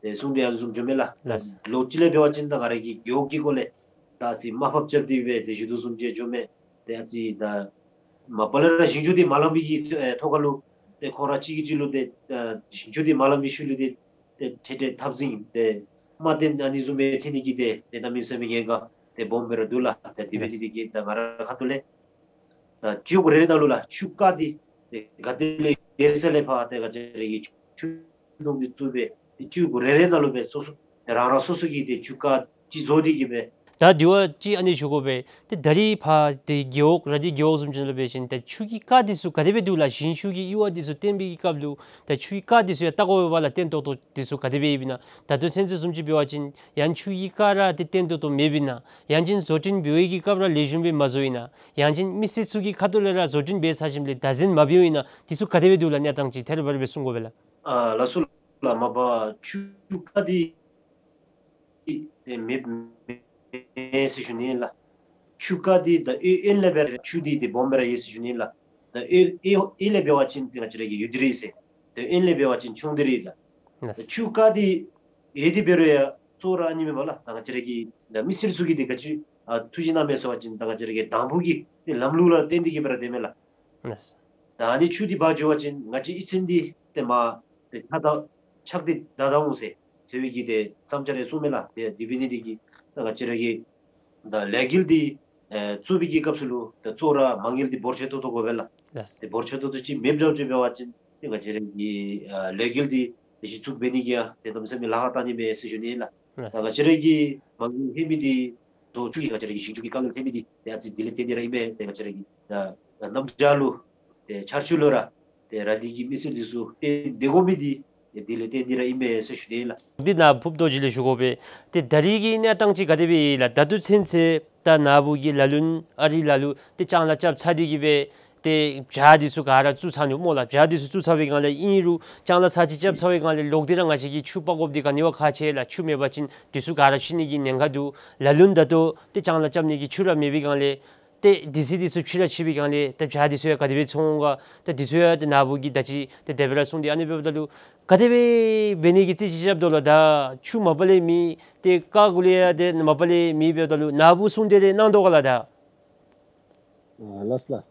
ཏེ་གསུང་དེ་ཡང་བཟུམ་འགྱོཝ་མས་ལགས། ལགས། ལོགས་ཅིག་ལས་འབད་བ་ཅིན་ད་ང་ར་གི་རྒེད་འོག་གི་སྐོར་ལས་ད་ཨ་ཙི་དམའ་ཕབ་རྐྱབ་སྟེ་སྦེ་ཏེ་ཞུ་དོ་བཟུམ་ཅིག་འགྱོཝ་མས། ཏེ་ཨ་ཙི་ད་མ་པ་ལས་ར་ཞིང་ཆུ་འདི་མ་ལང་པའི་གི་ཨེ་ཐོག་ཁ་ལུ་ ཏེ་ཁོང་ར་གཅིག་གིས་གཅིག་ལུ་ཏེ་ཨ་ཞིང་ཆུ་འདི་མ་ལང་པའི་ཤུལ་ལུ་ཏེ་ཏེ་འཕྲལ་འཕྲལ་འཐབ་འཛིང་ཏེ་མ་བརྟན་ཨ་ནི་བཟུམ་སྦེ་ཐོན་ནི་གི་ཏེ་ཏེ་གནམ་མེད་ས་མེད་ཉེན་ཁ་ཏེ་སྦོམ་སྦེ་ར་འདུག་ལགས། ཏེ་དེ་འབད་ལགས། ནི་འདི་གིས་ད་ང་ར་ཁ་ཐུག་ལས་ད་ཆུ་གུ་རེ་རེ་ནང་ལུ་ལགས་ཆུ་རྐ་འདི་ཏེ་ག་ཏེ་ལས་ཡོད་ས་ལས་ཕར་ཏེ་ག་ཅི་ར་གི་ཆུ་ཆུ་དོང་འདི་བཙུགས་སྦེ་ཏེ་ཆུ་གུ་རེ་རེ་ནང་ལུ་སྦེ་སོ་སོ་ཏེ་རང་རང་སོ་སོ་གི་ཏེ་ཆུ་རྐ་ཅིག་བཟོ་སྟེ་གི་སྦེ། ད་དེ་བ་ཅིག་ཨ་ནི་ཞུ་དགོ་པས། ཏེ་ད་རིས་ཕར་ཏེ་རྒེད་འོག་ར་དྷི་རྒེད་འོག་བཟུམ་ཅིག་ནང་ལུ་འབད་བ་ཅིན་ཏེ་ཆུ་གི་རྐ་འདི་ཚུ་ག་དེ་སྦེ་འདུག་ལགས། ཞིང་ཆུ་གི་གཡུར་བ་འདི་ཚུ་བཏོན་པའི་གི་སྐབས་ལུ་ཏེ་ཆུ་གི་རྐ་འདི་ཚུ་ཡང་བལྟ་དགོ་པས་ལགས། བརྟན་ཏོག་ཏོ་འདི་ཚུ་ག་དེ་སྦེ་ཡོདཔ་ཨིན་ན། ད་ལྟོ་ཚུན་ཚོད་བཟུམ་ཅིག་འབད་བ་ཅིན་ཡང་ཆུ་གི་རྐ་ར་ཏེ་བརྟན་ཏོག་ཏོ་མེདཔ་ཨིན་ན། ཡང་ཅིན་བཟོ་སྐྲུན་འབད་བའི་གི་སྐབས་ར་ལེགས་ཤོམ་སྦེ་མ་བཟོ་ཡི་ན། ཡང་ཅིན་མི་སེར་ཚུ་གི་ཁ་ཐུག་ལས་ར་བཟོ་སྐྲུན་འབད་ཚར་ཞིནམ་ལས་བདག་འཛིན་མ་འབདཝ་ཨིན་ན། འདི་ཚུ་ག་དེ་སྦེ་འདུག་ལགས། གནས་སྟངས་ཅིག་ཐད་རི་བ་རི་སྦེ་གསུང་དགོ་པས་ལགས། ཨ་ལགས་སོ་ལགས། མ་པ་ཆུ་རྐ་འདི་ཏེ་མེདཔ་མེད་ཟེར་ཞུ་ནི་ལགས། ཆུ་རྐ་འདི་ད་གཡུར་གཡུར་ལས་འབད་ར་ཆུ་འདི་ཏེ་སྦོམ་སྦེ་ར་ཡོད་ཟེར་ཞུ་ནི་ལགས། ད་གཡུར་གཡུར་གཡུར་ལས་འབད་བ་ཅིན་ཏེ་ང་བཅས་ར་གི་ཡོད་དེ་རེ་ཟེར། ད་གཡུར་ལས་འབད་བ་ཅིན་ཆུང་དེ་རེ་ལགས། ལགས། ད་ཆུ་རྐ་འདི་ཡོད་དེ་འབད་རུང་ཡང་གཙོ་བོ་ར་ཨ་ནི་མེན་པ་ལགས། ད་ང་བཅས་ར་གི་ད་མི་སེར་ཚུ་གིས་ཏེ་ག་ཅི་ཨ་ཐུགས་བཞེད་གནང་མས་ཟེར་བ་ཅིན་ད་ང་བཅས་ར་གི་དང་ཕུ་གི་ཏེ་ལམ་ལུགས་ལུ་བརྟེན་ཏེ་གི་སྦེ་ར་སྡོད་མས་ལགས། ལགས། ད་ཨ་ནི་ཆུ་འདི་འབག་འགྱོ་བ་ཅིན་ང་བཅས་ཨི་ཚན་འདི་ཏེ་མ་ཏེ་ཆག་ད་ཆག་སྟེ་ད་ད་འོང་ཟེར་ཟེར་བའི་གི་ཏེ་བསམ་འཆར་རེ་གསུངམ་མས་ལགས། ཏེ་དེ་འབད་ནི་འདི་གིས་ད་ང་བཅས་ར་གི་ད་ལས་འགུལ་འདི་ཨེ་བཙུགས་པའི་གི་སྐབས་སུ་ལུ་ད་གཙོ་བོ་ར་མ་དངུལ་འདི་འབོར་ཆེ་ཏོག་ཏོ་དགོ་པས་ལགས། ལགས། ཏེ་འབོར་ཆེ་ཏོག་ཏོ་ཅིག་མེདཔ་འགྱོ་འབད་བ་ཅིན་ཏེ་ང་བཅས་ར་གི་ཨ་ལས་འགུལ་འདི་ཏེ་གཞི་བཙུགས་འབད་ནི་གི་ཡང་ཏེ་གནམ་མེད་ས་མེད་ལཱ་ཁག་བཏང་ནི་མས་ཟེར་ཞུ་ནི་ལགས། ལགས། ད་ང་བཅས་ར་གི་མ་དངུལ་ལྷོད་མི་འདི་ད་ཆུ་གི་ང་བཅས་ར་གི་ཞིང་ཆུ་གི་དཀའ་ངལ་ཐོན་མི་འདི་ཏེ་ཨ་ཙི་དེ་ལས་བརྟེན་ཏེ་ར་ཨིན་མས། ཏེ་ང་བཅས་ར་གི་ད་གནམ་བྱཱར་ལུ་ཏེ་ཆར་ཆུ་ལུ་ར་ཏེ་ར་དྷི་གི་མི་སེར་འདི་ཚུ་ཏེ་སྡོད་དགོ་མི་འདི་ཏེ་དེ་ལས་བརྟེན་ཏེ་ར་ཨིན་མས་ཟེར་ཞུ་ནི་ལགས། འདི་ནཱ་ཕུབ་རྡོ་རྗེ་ལས་ཞུ་དགོ་པས། ཏེ་ད་རིས་ཀྱི་གནས་སྟངས་ཅིག་ག་དེ་སྦེ་ཡོད་ལགས། ད་ལྟོ་ཚུན་ཚོད་ད་ནཱ་བུ་གི་ལ་ལུ་ཨ་རི་ལ་ལུ་ཏེ་ལྕང་ལཱ་རྐྱབ་ཚར་ཏེ་གི་སྦེ་ཏེ་བྱཱ་འདི་ཚུ་ག་ར་བཙུགས་ཚར་ནུག་སྨོ་ལགས། བྱཱ་འདི་ཚུ་བཙུགས་ཚར་བའི་སྒང་ལས་ཨིན་རུང་ལྕང་ལཱ་ཚར་གཅིག་རྐྱབ་ཚར་བའི་སྒང་ལས་ལོག་སྟེ་ར་ང་བཅས་ཀྱིས་ཆུ་སྤར་དགོཔ་འདི་ག་ནི་བ་ཁག་ཆེ་ལགས། ཆུ་མེད་པ་ཅིན་འདི་ཚུ་ག་ར་འཆི་ནི་གི་ཉེན་ཁ་འདུག། ལ་ལུ་ད་ལྟོ་ཏེ་ལྕང་ལཱ་རྐྱབ་ནི་གི་ཆུ་ར་མེད་པའི་སྒང་ལས་ཏེ་དུས་ཚོད་འདི་ཚུ་འཕྱི་ར་འཕྱི་བའི་སྒང་ལས་ཏེ་བྱཱ་འདི་ཚུ་ཡང་ག་དེ་སྦེ་འཚོ་འོང་ག། ཏེ་འདི་ཚུ་ཡང་ཏེ་ནཱ་བུ་གིས་ད་ཅི་ཏེ་དེ་སྦེ་ར་གསུངས་ཏེ་ཨ་ནི་འབདཝ་ད་ལུ་ག་དེ་སྦེ་འབད་ནི་གི་རྩིས་ཅིག་རྐྱབ་དོ་ལགས། ད་ཆུ་མ་པ་ལས་མེད། ཏེ་རྐ་གུ་ལས་ཡང་ཏེ་མ་པ་ལས་མེད་འབདཝ་ད་ལུ་ནཱ་བུ་གསུང་སྟེ་ར་གནང་དོ་ག་ལགས་ད། ཨ་ལགས་ལགས།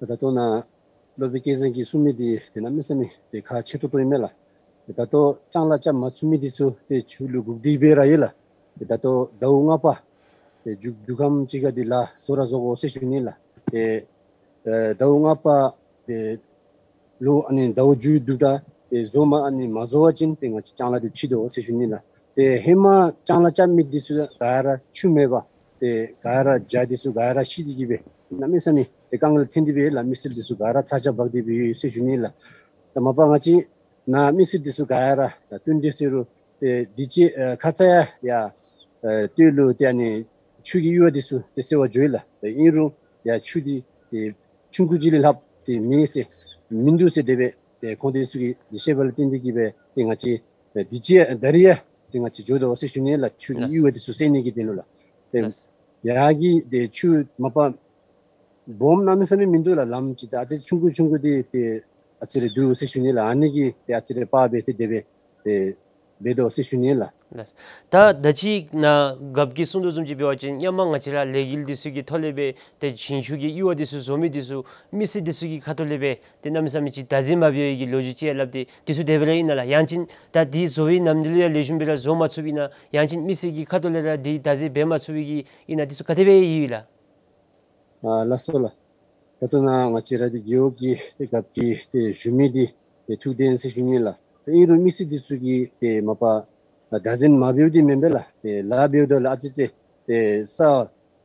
ད་ལྟོ་ནཱ་སློབ་དཔོན་སྐལ་བཟང་གིས་གསུང་མི་འདི་ཏེ་གནམ་མེད་ས་མེད་ཏེ་ཁག་ཆེ་ཏོག་ཏོ་ཨིན་མས་ལགས། ད་ལྟོ་ལྕང་ལཱ་རྐྱབ་མ་ཚུགས་མི་འདི་ཚུ་ཏེ་ཆུ་ལུ་སྒུག་སྟེ་སྦེ་ར་ཡོད་ལགས། ད་ལྟོ་ཟླཝ་ལྔ་པ་ཏེ་མཇུག་བསྡུ་ཁམས་ཅིག་ཁར་འདི་ལཱ་བཟོ་ར་བཟོ་དགོ་ཟེར་ཞུ་ནི་ལགས། ཏེ་ཨེ་ཟླཝ་ལྔ་པ་ཏེ་ལོ་ཨ་ནི་ཟླཝ་མཇུག་བསྡུཝ་ད་ཏེ་བཟོ་མ་ཨ་ནི་མ་བཟོ་བ་ཅིན་ཏེ་ང་བཅས་ལྕང་ལཱ་འདི་ཕྱིས་དོ་ཟེར་ཞུ་ནི་ལགས། ཏེ་ཧེ་མ་ལྕང་ལཱ་རྐྱབ་མི་འདི་ཚུ་ག་ར་ཆུ་མེད་པར་ཏེ་ག་ར་བྱཱ་འདི་ཚུ་ག་ར་ཤི་སྟེ་གི་སྦེ་གནམ་མེད་ས་མེད་ཏེ་དཀའ་ངལ་ཐོན་ཏེ་སྦེ་ལགས། མི་སེར་འདི་ཚུ་ག་ར་ཚ་གྱང་འབག་སྟེ་སྦེ་ཡོད་ཟེར་ཞུ་ནི་ལགས། ད་མ་པ་ང་བཅས་ནཱ་མི་སེར་འདི་ཚུ་ག་ར་ད་བསྟུན་ཏེ་ཟེར་རུང་ཏེ་དུས་ཅི་ཨ་ཁ་ཙ་ཡང་ཡར་ཨ་སྟོད་ལུ་ཏེ་ཨ་ནི་ཆུ་གི་གཡུར་བ་འདི་ཚུ་ཏེ་སེལ་བར་འགྱོ་ཡི་ལགས། ཏེ་ཨིན་རུང་ཡར་ཆུ་འདི་ཏེ་ཆུང་ཀུ་ཅིག་ལས་ལྷགཔ་ཏེ་མེད་ཟེར་མིན་འདུག་ཟེར་དེ་སྦེ་ཏེ་ཁོང་འདི་ཚུ་གིས་ཏེ་བཤད་པ་ལུ་བརྟེན་ཏེ་གི་སྦེ་ཏེ་ང་བཅས་ཨ་དུས་ཅི་ཨ་ད་རིས་ཡང་ཏེ་ང་བཅས་འགྱོ་དོ་ཟེར་ཞུ་ནི་ལགས། ཆུ་གི་གཡུར་བ་འདི་ཚུ་སེལ་ནི་གི་དོན་ལུ་ལགས། ཏེ་ཡར་གྱི་ཏེ་ཆུ་མ་པ་སྦོམ་གནམ་མེད་ས་མེད་མིན་འདུག་ལགས། ལམ་ཅིག་ད་ཨ་ཙི་ཆུང་ཀུ་ཆུང་ཀུ་འདི་ཏེ་ཨ་ཙི་རེ་འདུག་ཟེར་ཞུ་ནི་ལགས། ཨ་ནི་གི་ཏེ་ཨ་ཙི་རེ་སྤར་སྦེ་ཏེ་དེ་སྦེ་ཏེ་འབད་དོ་ཟེར་ཞུ་ནི་ལགས། ལགས། ད་ད་ཅི་ནཱ་རྒཔོ་གིས་གསུང་དོ་བཟུམ་ཅིག་འབད་བ་ཅིན་ཧེ་མ་ང་བཅས་ར་ལས་འགུལ་འདི་ཚུ་གི་ཐོག་ལས་སྦེ་ཏེ་ཞིང་ཆུ་གི་གཡུར་བ་འདི་ཚུ་བཟོ་མི་འདི་ཚུ་མི་སེར་འདི་ཚུ་གི་ཁ་ཐུག་ལས་སྦེ་ཏེ་གནམ་མེད་ས་མེད་ཅིག་བདག་འཛིན་མ་འབད་བའི་གི་ལོ་རྒྱུས་ཅིག་ཡང་སླབ་སྟེ་འདི་ཚུ་དེ་སྦེ་ར་ཨིན་ན་ལགས། ཡང་ཅིན་ད་འདི་བཟོ་བའི་ནམ་དུས་ལུ་ཡང་ལེགས་ཤོམ་སྦེ་ར་བཟོ་མ་ཚུགསཔ་ཨིན་ན། ཡང་ཅིན་མི་སེར་གྱི་ཁ་ཐུག་ལས་ར་འདི་བདག་འཛིན་འབད་མ་ཚུགས་པའི་གི་ཨིན་ན། འདི་ཚུ་ག་དེ་སྦེ་ཡོད་ལགས། ཨ་ལགས་སོ་ལགས། ད་ལྟོ་ནཱ་ང་བཅས་ར་དྷི་རྒེད་འོག་གི་ཏེ་རྒཔོ་གིས་ཏེ་ཞུ་མི་འདི་ཏེ་ཐུགས་བདེན་ཟེར་ཞུ་ནི་ལགས། ཏེ་ཨིན་རུང་མི་སེར་འདི་ཚུ་གིས་ཏེ་མ་པ་བདག་འཛིན་མ་འབདཝ་འདི་མེན་པས་ལགས། ཏེ་ལཱ་འབདཝ་ད་ལུ་ཨ་ཙི་ཙི་ཏེ་ས་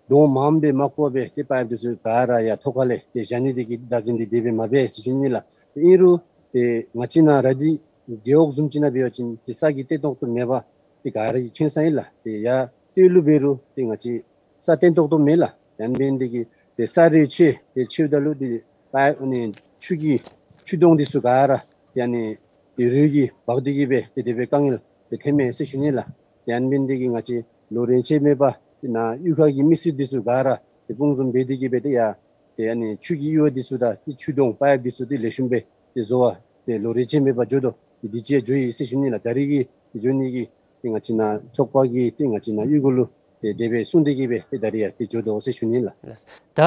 དོང་མངམ་སྦེ་མ་བརྐོ་སྦེ་ཏེ་པའིཔ་འདི་ཚུ་ག་ར་ཡར་ཐོག་ཁ་ལས་ཏེ་བཞག་ནི་འདི་གི་བདག་འཛིན་འདི་དེ་སྦེ་མ་འབད་ཟེར་ཞུ་ནི་ལགས། ཏེ་ཨིན་རུང་ཏེ་ང་བཅས་ནཱ་ར་དྷི་རྒེད་འོག་བཟུམ་ཅིག་ནང་འབད་བ་ཅིན་ཏེ་ས་གི་བརྟན་ཏོག་ཏོ་མེད་པར་ཏེ་ག་ར་གིས་མཁྱེན་ས་ཨིན་ལགས། ཏེ་ཡར་སྟོད་ལུ་འབད་རུང་ཏེ་ང་བཅས་ས་བརྟན་ཏོག་ཏོ་མེད་ལགས། ཡང་འབད་ནི་འདི་གིས་ཏེ་ས་རེ་ཆད་ཏེ་ཆདཔ་ད་ལུ་ཏེ་པའིཔ་ཨ་ནི་ཆུ་གི་ཆུ་དོང་འདི་ཚུ་ག་ར་ཏེ་ཨ་ནི་ཏེ་རུལ་གྱིས་འབག་སྟེ་གི་སྦེ་ཏེ་དེ་སྦེ་དཀའ་ངལ་ཏེ་ཐོནམ་མས་ཟེར་ཞུ་ནི་ལགས། ཏེ་ཡང་འབད་ནི་འདི་གིས་ང་བཅས་ལོ་རེ་ཆད་མེད་པར་ཏེ་ནཱ་གཡུས་ཁ་གི་མི་སེར་འདི་ཚུ་ག་ར་ཏེ་སྤོང་བཟུམ་འབད་དེ་གི་སྦེ་ཏེ་ཡར་ཏེ་ཨ་ནི་ཆུ་གི་གཡུར་བ་འདི་ཚུ་དང་ཏེ་ཆུ་དོང་པའིཔ་འདི་ཚུ་ཏེ་ལེགས་ཤོམ་སྦེ་ཏེ་བཟོ་བར་ཏེ་ལོ་རེ་ཆད་མེད་པར་འགྱོ་དོ། ཏེ་དུས་ཅི་ཡང་འགྱོ་ཡི་ཟེར་ཞུ་ནི་ལགས། ད་རིས་ཀྱི་ཏེ་འགྱོ་ནི་གི་ཏེ་ང་བཅས་ནཱ་ཚོགས་པ་གི་ཏེ་ང་བཅས་ནཱ་གཡུས་སྒོ་ལུ་ ཏེ་དེ་སྦེ་གསུངས་ཏེ་གི་སྦེ་ཏེ་ད་རིས་ཡང་ཏེ་འགྱོ་དོ་ཟེར་ཞུ་ནི་ལགས། ལགས། ད་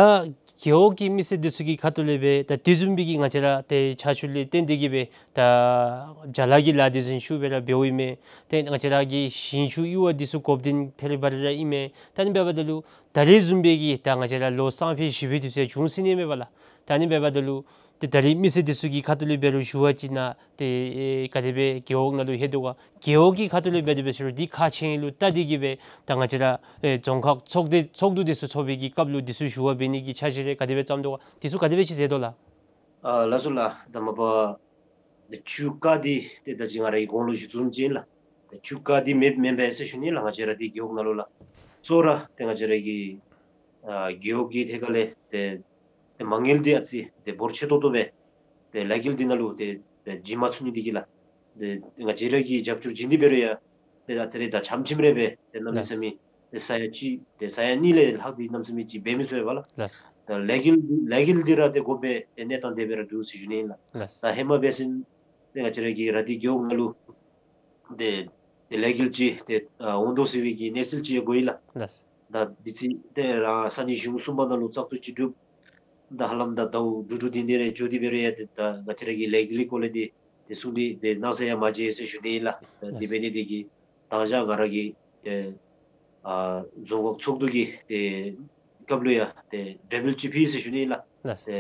རྒེད་འོག་གི་མི་སེར་འདི་ཚུ་གི་ཁ་ཐུག་ལས་སྦེ་ད་དེ་བཟུམ་སྦེ་གི་ང་བཅས་ར་ཏེ་ཆར་ཆུ་ལས་བརྟེན་ཏེ་གི་སྦེ་ད་བྱཱ་ལཱ་གི་ལཱ་འདི་ཚུ་ཤུགས་སྦེ་ར་འབདཝ་ཨིན་མས། ཏེ་ང་བཅས་ར་གི་ཞིང་ཆུ་གཡུར་བ་འདི་ཚུ་དགོཔ་འདི་ཐད་རི་བ་རི་ར་ཨིན་མས། ད་ཨ་ནི་འབདཝ་ད་ལུ་ད་རིས་བཟུམ་སྦེ་གི་ད་ང་བཅས་ར་ལོ་སང་ཕོད་གཞེས་ཕོད་འདི་ཚུ་ཡང་འབྱུང་སྲིད་ནི་མས་པ་ལགས། ད་ཨ་ནི་འབདཝ་ད་ལུ་ཏེ་ད་རིས་མི་སེར་འདི་ཚུ་གི་ཁ་ཐུག་ལས་འབད་རུང་ཞུ་བ་ཅིན་ཏེ་ཨེ་ག་དེ་སྦེ་རྒེད་འོག་ནང་ལུ་ལྷོད་དོ་ག། རྒེད་འོག་གི་ཁ་ཐུག་ལས་འབད་དེ་འབད་ཟེར་རུང་འདི་ཁག་ཆེ་ལུ་བལྟ་སྟེ་གི་སྦེ་ད་ང་བཅས་ར་ཨེ་རྫོང་ཁག་ཚོགས་སྡེ་ཚོགས་འདུ་འདི་ཚུ་ཚོགས་པའི་གི་སྐབས་ལུ་འདི་ཚུ་ཞུ་བ་འབད་ནི་གི་འཆར་གཞི་རེ་ག་དེ་སྦེ་བརྩམས་དོ་ག། འདི་ཚུ་ག་དེ་སྦེ་ཅིག་མཛད་དོ་ལགས། ཨ་ལགས་སོ་ལགས། ད་མ་པ་ཆུ་རྐ་འདི་ཏེ་ད་ཅི་ང་ར་གིས་གོང་ལུ་ཞུ་དོ་བཟུམ་ཅིག་ཨིན་ལགས། ད་ཆུ་རྐ་འདི་མེདཔ་མེན་པས་ཟེར་ཞུ་ནི་ལགས། ང་བཅས་ར་འདི་རྒེད་འོག་ནང་ལུ་ལགས། གཙོ་བོ་ར་ཏེ་ང་བཅས་ར་གི་ཨ་རྒེད་འོག་གི་ཐད་ཁ་ལས་ཏེ་ཏེ་མ་དངུལ་འདི་ཨ་ཙི་ཏེ་འབོར་ཆེ་ཏོག་ཏོ་སྦེ་ཏེ་ལས་འགུལ་འདི་ནང་ལུ་ཏེ་ཏེ་བྱིན་མ་ཚུགས་ནི་འདི་གིས་ལགས། ཏེ་ང་བཅས་ར་གིས་རྒྱབ་སྐྱོར་བྱིན་ཏེ་འབད་རུང་ཡང་ཏེ་ཨ་ཙི་རེ་ད་ཆམ་ཆིམ་རེ་སྦེ་ཏེ་གནམ་མེད་ས་མེད་ཏེ་ས་ཡ་གཅིག་ཏེ་ས་ཡ་གཉིས་ལས་ལྷག་སྟེ་གནམ་མེད་ས་མེད་ཅིག་འབད་མི་ཚུགས་པས་ལགས། ལགས། ད་ལས་འགུལ་ལས་འགུལ་འདི་ར་ཏེ་དགོ་པའི་ཏེ་གནས་སྟངས་དེ་སྦེ་ར་འདུག་ཟེར་ཞུ་ནི་ཨིན་ལགས། ལགས། ད་ཧེ་མ་འབད་བ་ཅིན་ཏེ་ང་བཅས་ར་གི་ར་དྷི་རྒེད་འོག་ནང་ལུ་ཏེ་ཏེ་ལས་འགུལ་ཅིག་ཏེ་ཨ་འོང་དོ་ཟེར་བའི་གི་གནས་ཚུལ་ཅིག་ཡང་གོ་ཡི་ལགས། ལགས། ད་འདི་ཚུ་ཏེ་རང་ས་གནས་གཞུང་གསུམ་པ་ནང་ལུ་བཙག་འཐུ་ཅིག་གྲུབ། ད་ཧ་ལམ་ད་ཟླཝ་དྲུག་དྲུག་དེ་འདི་རེ་འགྱོ་སྟེ་འབད་རུང་ཡང་ཏེ་ད་ང་བཅས་ར་གི་ལས་འགུལ་གྱི་སྐོར་ལས་འདི་ཏེ་གསུང་སྟེ་ཏེ་གནང་ས་ཡང་མ་མཇལ་ཟེར་ཞུ་ནི་ཨིན་ལགས། ད་འདི་འབད་ནི་འདི་གིས་ད་ཅི་ང་ར་གིས་ཏེ་ཨ་རྫོང་ཁག་ཚོགས་འདུ་གི་ཏེ་སྐབས་ལུ་ཡང་ཏེ་འབྲེལ་མོལ་ཅིག་ཕུལ་ཟེར་ཞུ་ནི་ཨིན་ལགས། ལགས། ཏེ་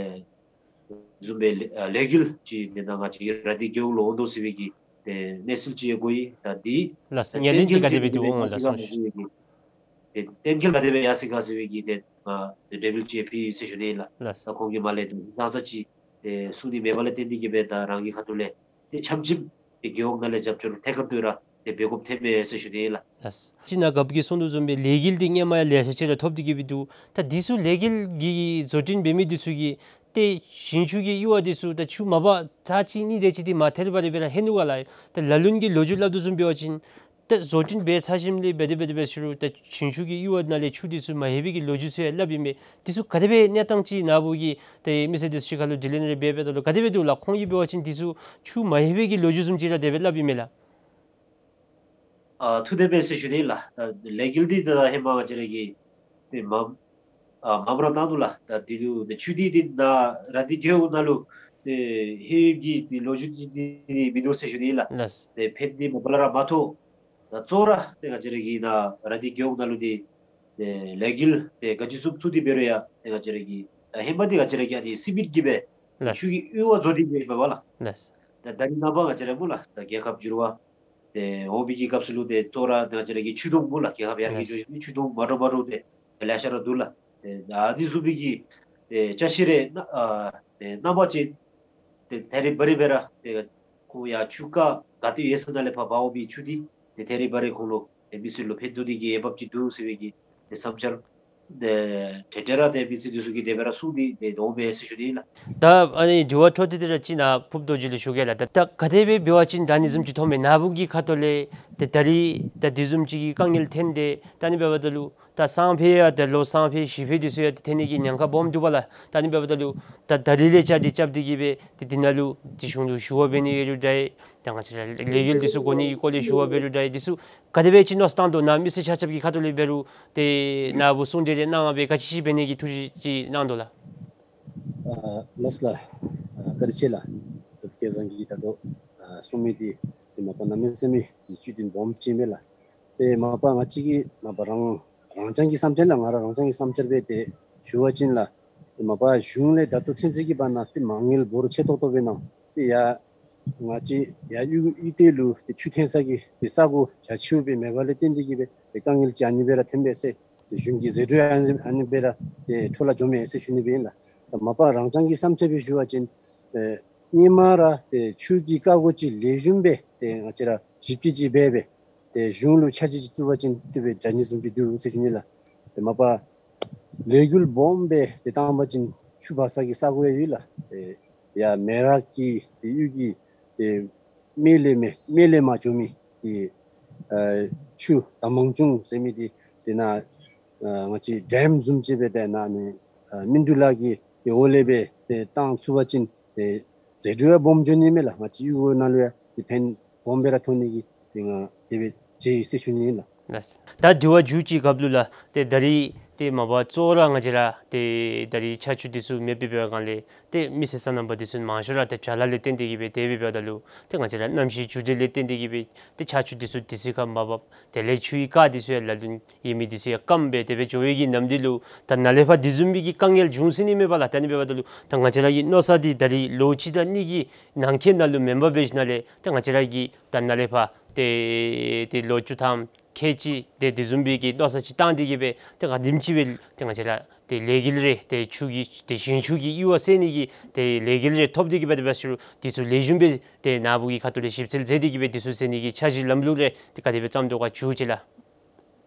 བཟུམ་སྦེ་ལས་ཨ་ལས་འགུལ་ཅིག་ཏེ་ད་ང་བཅས་ར་དྷི་རྒེད་འོག་ལུ་འོང་དོ་ཟེར་བའི་གི་ཏེ་གནས་ཚུལ་ཅིག་ཡང་གོ་ཡི། ད་འདི་ལགས། ད་ཉན་ལེན་ཅིག་ག་དེ་སྦེ་འདུག་འོང་ལགས་སོ། གཏན་འཁེལ་ག་དེ་སྦེ་ཡར་སོང་ག་ཟེར་བའི་གི་ཏེ་གཏན་འཁེལ་ག་དེ་སྦེ་ཡར་སོང་ག་ཟེར་བའི་གི་ཏེ་ང་ཏེ་འབྲེལ་མོལ་ཅིག་ཕུལ་ཟེར་ཞུ་ནི་ཨིན་ལགས། ལགས། ད་ཁོང་གིས་མ་ལས་ཏེ་ཙང་ཙ་ཅིག་ཏེ་གསུང་ནི་མེད་པ་ལས་བརྟེན་ཏེ་གི་སྦེ་ད་རང་གི་ཁ་ཐུག་ལས་ཏེ་ཆམ་ཆིམ་ཏེ་རྒེད་འོག་ནང་ལས་རྒྱབ་སྐྱོར་ཐད་ཀར་དུ་ར་ཏེ་འབད་དགོཔ་ཐོནམ་མས་ཟེར་ཞུ་ནི་ཨིན་ལགས། ལགས། ཅིག་ནཱ་རྒཔོ་གིས་གསུང་དོ་བཟུམ་སྦེ་ལས་འགུལ་འདི་སྔོན་མ་ཡང་ལེ་ཤ་ཅིག་ར་ཐོབ་སྟེ་གི་སྦེ་འདུག། ད་འདི་ཚུ་ལས་འགུལ་གྱི་བཟོ་སྐྲུན་འབད་མི་འདི་ཚུ་གིས་ཏེ་ཞིང་ཆུ་གི་གཡུར་བ་འདི་ཚུ་ད་ཆུ་མ་པ་ཚར་གཅིག་གཉིས་དེ་ཅིག་འདི་མ་ཐད་རི་བ་རི་སྦེ་ར་ལྷོད་ནུག་ག་ལགས། ད་ལ་ལུ་གི་ལོ་རྒྱུས་སླབ་དོ་བཟུམ་འབད་བ་ཅིན་ཏེ་བཟོ་སྐྲུན་འབད་ཚར་ཞིནམ་ལས་འབད་དེ་འབད་དེ་འབད་ཟེར་རུང་ཏེ་ཞིང་ཆུ་གི་གཡུར་བ་ནང་ལས་ཆུ་འདི་ཚུ་མ་ལྷོད་པའི་གི་ལོ་རྒྱུས་ཚུ་ཡང་སླབ་ཨིན་མས། འདི་ཚུ་ག་དེ་སྦེ་གནས་སྟངས་ཅིག་ནཱ་བུ་གིས་ཏེ་མི་སེར་འདི་ཚུ་ཁ་ལུ་དྲི་ལན་རེ་འབད་འབདཝ་ད་ལུ་ག་དེ་སྦེ་འདུག་ལགས། ཁོང་གིས་འབད་བ་ཅིན་འདི་ཚུ་ཆུ་མ་ལྷོད་པའི་གི་ལོ་རྒྱུས་བཟུམ་ཅིག་ར་དེ་སྦེ་སླབ་ཨིན་མས་ལགས། ཨ་ཐུགས་བདེན་པས་ཟེར་ཞུ་ནི་ལགས། ད་ལས་འགུལ་འདི་ད་ཧེ་མ་ང་བཅས་ར་གིས་ཏེ་མ་ཨ་མངམ་ར་གནང་ནུག་ལགས། ད་འདི་ལུ་ཏེ་ཆུ་འདི་ཏེ་ནཱ་ར་དྷི་རྒེད་འོག་ནང་ལུ་ཏེ་ལྷོད་ཀྱི་ཏེ་ལོ་རྒྱུས་འདི་ཏེ་མིན་འདུག་ཟེར་ཞུ་ནི་ལགས། ལགས། ཏེ་ཕན་འདི་མ་པ་ལས་ར་མ་ཐོགས། ད་གཙོ་བོ་ར་ཏེ་ང་བཅས་ར་གི་ནཱ་ར་དྷི་རྒེད་འོག་ནང་ལུ་འདི་ཏེ་ལས་འགུལ་ཏེ་ག་ཅི་ཚུགས་ཚུགས་ཏེ་འབད་རུང་ཡང་ཏེ་ང་བཅས་ར་གི་ད་ཧེ་མ་འདི་ང་བཅས་ར་གིས་ཨ་ནི་སི་མེནཊ་གིས་སྦེ་ལགས། ཆུ་གི་གཡུར་བ་བཟོ་སྟེ་འབད་འབདཝ་ལགས། ལགས། ད་ད་རིས་ནངས་པ་ང་བཅས་ར་སྨོ་ལགས། ད་རྒྱལ་ཁབ་འགྱུར་བ་ཏེ་འོང་བའི་གི་སྐབས་སུ་ལུ་ཏེ་གཙོ་བོ་ར་ཏེ་ང་བཅས་ར་གི་ཆུ་དུང་སྨོ་ལགས། རྒྱལ་ཁབ་ཡར་རྒྱས་ལགས། འགྱོ་བའི་ཆུ་དུང་མ་འདྲཝ་མ་འདྲཝ་ཏེ་ལེ་ཤ་ར་འདུག་ལགས། ཏེ་ཨ་ནི་བཟུམ་མའི་གི་ཏེ་ཅ་ཆས་རེ་ན་ཨ་ཏེ་རྣམ་པ་ཅིག་ཏེ་ཐད་རི་བ་རི་སྦེ་ར་ཏེ་ཁོང་ཡར་ཆུ་རྐ་ག་ཏེ་ཡོད་ས་ནང་ལས་ཕར་འབག་འོང་བའི་ཆུ་འདི་ཏེ་ཐད་རི་བ་རི་ཁོང་ལུ་ཏེ་མི་སེར་ལུ་ཕན་ཐོགས་ནི་གི་འོས་འབབ་ཅིག་འདུག་ཟེར་བའི་གི་ཏེ་བསམ་འཆར་ཏེ་འཕྲལ་འཕྲལ་ར་ཏེ་མི་སེར་འདི་ཚུ་གིས་དེ་སྦེ་ར་གསུངས་ཏེ་ཏེ་འོང་པས་ཟེར་ཞུ་ནི་ཨིན་ལགས། ད་ཨ་ནི་དྲི་བ་འཕྲོ་མཐུད་དེ་ར་ཅིག་ནཱ་ཕུརཔ་རྡོ་རྗེ་ལུ་ཞུ་གེ་ལགས། ད་ད་ག་དེ་སྦེ་འབད་བ་ཅིན་ད་ཨ་ནི་བཟུམ་ཅིག་མཐོངམ་མས། ནཱ་བུ་གི་ཁ་ཐུག་ལས་ཏེ་ད་རིས་ད་དེ་བཟུམ་ཅིག་གི་དཀའ་ངལ་ཐོན་ཏེ་ད་ཨ་ནི་འབདཝ་ད་ལུ་ད་སང་ཕོད་ཡང་ཏེ་ལོ་སང་ཕོད་གཞེས་ཕོད་འདི་ཚུ་ཡང་ཏེ་ཐོན་ནི་གི་ཉེན་ཁ་སྦོམ་འདུག་པ་ལགས། ད་ཨ་ནི་འབདཝ་ད་ལུ་ད་ད་རིས་ལས་བཅའ་སྒྲིག་རྐྱབ་སྟེ་གི་སྦེ་ཏེ་འདི་ནང་ལུ་ཏེ་གཞུང་ལུ་ཞུ་བ་འབད་ནི་ཡོད་རུང་འདྲ། ད་ང་བཅས་ར་ལས་འགུལ་འདི་ཚུ་འགོ་ནི་གི་སྐོར་ལས་ཞུ་བ་འབད་རུང་འདྲ། འདི་ཚུ་ག་དེ་སྦེ་ཅིག་མནོ་བསམ་བཏང་དོ། ནཱ་མི་སེར་ཆ་ཁྱབ་ཀྱི་ཁ་ཐུག་ལས་འབད་རུང་ཏེ་ནཱ་བུ་གསུང་གྲོས་རེ་གནང་སྦེ་ག་ཅི་ཅིག་འབད་ནི་གི་ཐུགས་བཞེད་ཅིག་གནང་དོ་ལགས། ཨ་ལགས་ལགས། ཨ་བཀའ་དྲིན་ཆེ་ལགས། སྐལ་བཟང་གིས་ད་ལྟོ་ཨ་གསུངས་མི་འདི་ཏེ་མ་པ་གནམ་མེད་ས་མེད་བཅུད་དོན་སྦོམ་ཅིག་ཨིན་མས་ལགས། ཏེ་མ་པ་ང་བཅས་ཀྱིས་མ་པ་རང་རང་རྐྱང་གི་བསམ་འཆར་ལགས། ང་ར་རང་རྐྱང་གི་བསམ་འཆར་སྦེ་ཏེ་ཞུ་བ་ཅིན་ལགས། ཏེ་མ་པ་གཞུང་ལས་ད་ལྟོ་ཚུན་ཚོད་ཀྱི་བར་ན་ཏེ་མ་དངུལ་འབོར་ཆེ་ཏོག་ཏོ་སྦེ་གནང་། ཏེ་ཡར་ང་བཅས་ཡར་གཡུས་གཡུས་སྟོད་ལུ་ཏེ་ཆུ་ཐོན་ས་གི་ཏེ་ས་གོ་རྒྱ་ཆེཝ་སྦེ་མེད་པ་ལས་བརྟེན་ཏེ་གི་སྦེ་ཏེ་དཀའ་ངལ་ཅིག་ཨ་ནི་སྦེ་ར་ཐོན་པས་ཟེར། ཏེ་གཞུང་གི་ཟད་འགྲོ་ཨ་ནི་ཨ་ནི་སྦེ་ར་ཏེ་འཕྲོ་བརླག་འགྱོཝ་མས་ཟེར་ཞུ་ནི་སྦེ་ཨིན་ལགས། ད་མ་པ་རང་རྐྱང་གི་བསམ་འཆར་སྦེ་ཞུ་བ་ཅིན་ཨེ་སྔོན་མ་ར་ཏེ་ཆུ་གི་ཀ་གོ་ཅིག་ལེགས་ཤོམ་སྦེ་ཏེ་ང་བཅས་ར་ཞིབ་དཔྱད་ཅིག་འབད་སྦེ་ཏེ་གཞུང་ལུ་འཆར་གཞི་ཅིག་བཙུགས་པ་ཅིན་ཏེ་སྦེ་འདྲ་ནི་བཟུམ་ཅིག་འདུག་ཟེར་ཞུ་ནི་ལགས། ཏེ་མ་པ་ལས་འགུལ་སྦོམ་སྦེ་ཏེ་བཏང་པ་ཅིན་ཆུ་འབག་ས་གི་ས་གོ་ཡང་ཡོད་ལགས། ཏེ་ཡར་མེ་རག་གི་ཏེ་གཡུས་ཀྱི་ཏེ་སྨད་ལས་མེ་སྨད་ལས་མར་འགྱོ་མི་ཏེ་ཨ་ཆུ་དར་མང་ཆུང་ཟེར་མི་འདི་ཏེ་ནཱ་ཨ་ང་བཅས་ཌེམ་བཟུམ་ཅིག་སྦེ་ཏེ་ནཱ་ཨ་ནི་ཨ་སྨིན་དྲུག་ལ་གི་ཏེ་འོག་ལས་སྦེ་ཏེ་བཏང་ཚུགས་པ་ཅིན་ཏེ་ཟད་འགྲོ་ཡང་སྦོམ་འགྱོ་ནི་མས་ལགས། ང་བཅས་གཡུས་སྒོ་ནང་ལུ་ཡང་ཏེ་ཕན་སྦོམ་སྦེ་ར་ཐོགས་ནི་གི་ཏེ་ང་དེ་སྦེ་མཇལ་ཡི་ཟེར་ཞུ་ནི་ཨིན་ལགས། ལགས། ད་དྲི་བ་མཇུག་ཅིག་སྐབས་ལུ་ལགས། ཏེ་ད་རིས་ཏེ་མ་པ་གཙོ་བོ་ར་ང་བཅས་ར་ཏེ་ད་རིས་ཆར་ཆུ་འདི་ཚུ་མེདཔ་འབད་བའི་སྒང་ལས་ཏེ་མི་སེར་སོ་ནམ་པ་འདི་ཚུ་མང་ཤོས་ར་ཏེ་བྱཱ་ལཱ་ལས་བརྟེན་ཏེ་གི་སྦེ་དེ་སྦེ་འབདཝ་ད་ལུ་ཏེ་ང་བཅས་ར་གནམ་གཤིས་འགྱུར་འགྲོས་ལས་བརྟེན་ཏེ་གི་སྦེ་ཏེ་ཆར་ཆུ་འདི་ཚུ་དུས་ཚོད་ཁར་མ་འབབ། དེ་ལས་ཆུའི་རྐ་འདི་ཚུ་ཡང་ལ་ལུ་ཡོད་མི་འདི་ཚུ་ཡང་སྐམ་སྦེ་དེ་སྦེ་འགྱོ་བའི་གི་ནམ་དུས་ལུ་ད་ནཱ་ལས་ཕར་དེ་བཟུམ་མའི་གི་དཀའ་ངལ་འབྱུང་སྲིད་ནི་མས་པ་ལགས། ད་ཨ་ནི་འབདཝ་ད་ལུ་ད་ང་བཅས་ར་གི་མནོ་བསམ་འདི་ད་རིས་ལོ་གཅིག་དང་གཉིས་ཀྱི་ནང་འཁོད་ནང་ལུ་མེན་པར་འབད་ཞིནམ་ལས་ཏེ་ང་བཅས་ར་གི་ད་ནཱ་ལས་ཕར་ཏེ་ཏེ་ལོ་བཅུ་ཐམ་ཁལ་གཅིག་ཏེ་དེ་བཟུམ་མའི་གི་མནོ་བསམ་ཅིག་བཏང་སྟེ་གི་སྦེ་ཏེ་ག་དེམ་ཅིག་སྦེ་ཏེ་ང་བཅས་ར་ཏེ་ལས་འགུལ་རེ་ཏེ་ཆུ་གི་ཏེ་ཞིང་ཆུ་གི་གཡུར་བ་སེལ་ནི་གི་ཏེ་ལས་འགུལ་རེ་ཐོབ་སྟེ་གི་སྦེ་དེ་སྦེ་ཞུ་དུས་ཚོད་ལེགས་ཤོམ་སྦེ་ཏེ་ནཱ་བུ་གི་ཁ་ཐུག་ལས་ཞིབ་འཚོལ་མཛད་དེ་གི་སྦེ་དུས་ཚོད་ཟད་ནི་གི་འཆར་གཞི་ལམ་ལུགས་རེ་ཏེ་ག་དེ་སྦེ་བརྩམ་དོ་ག་ཞུ་ཅི་ལགས།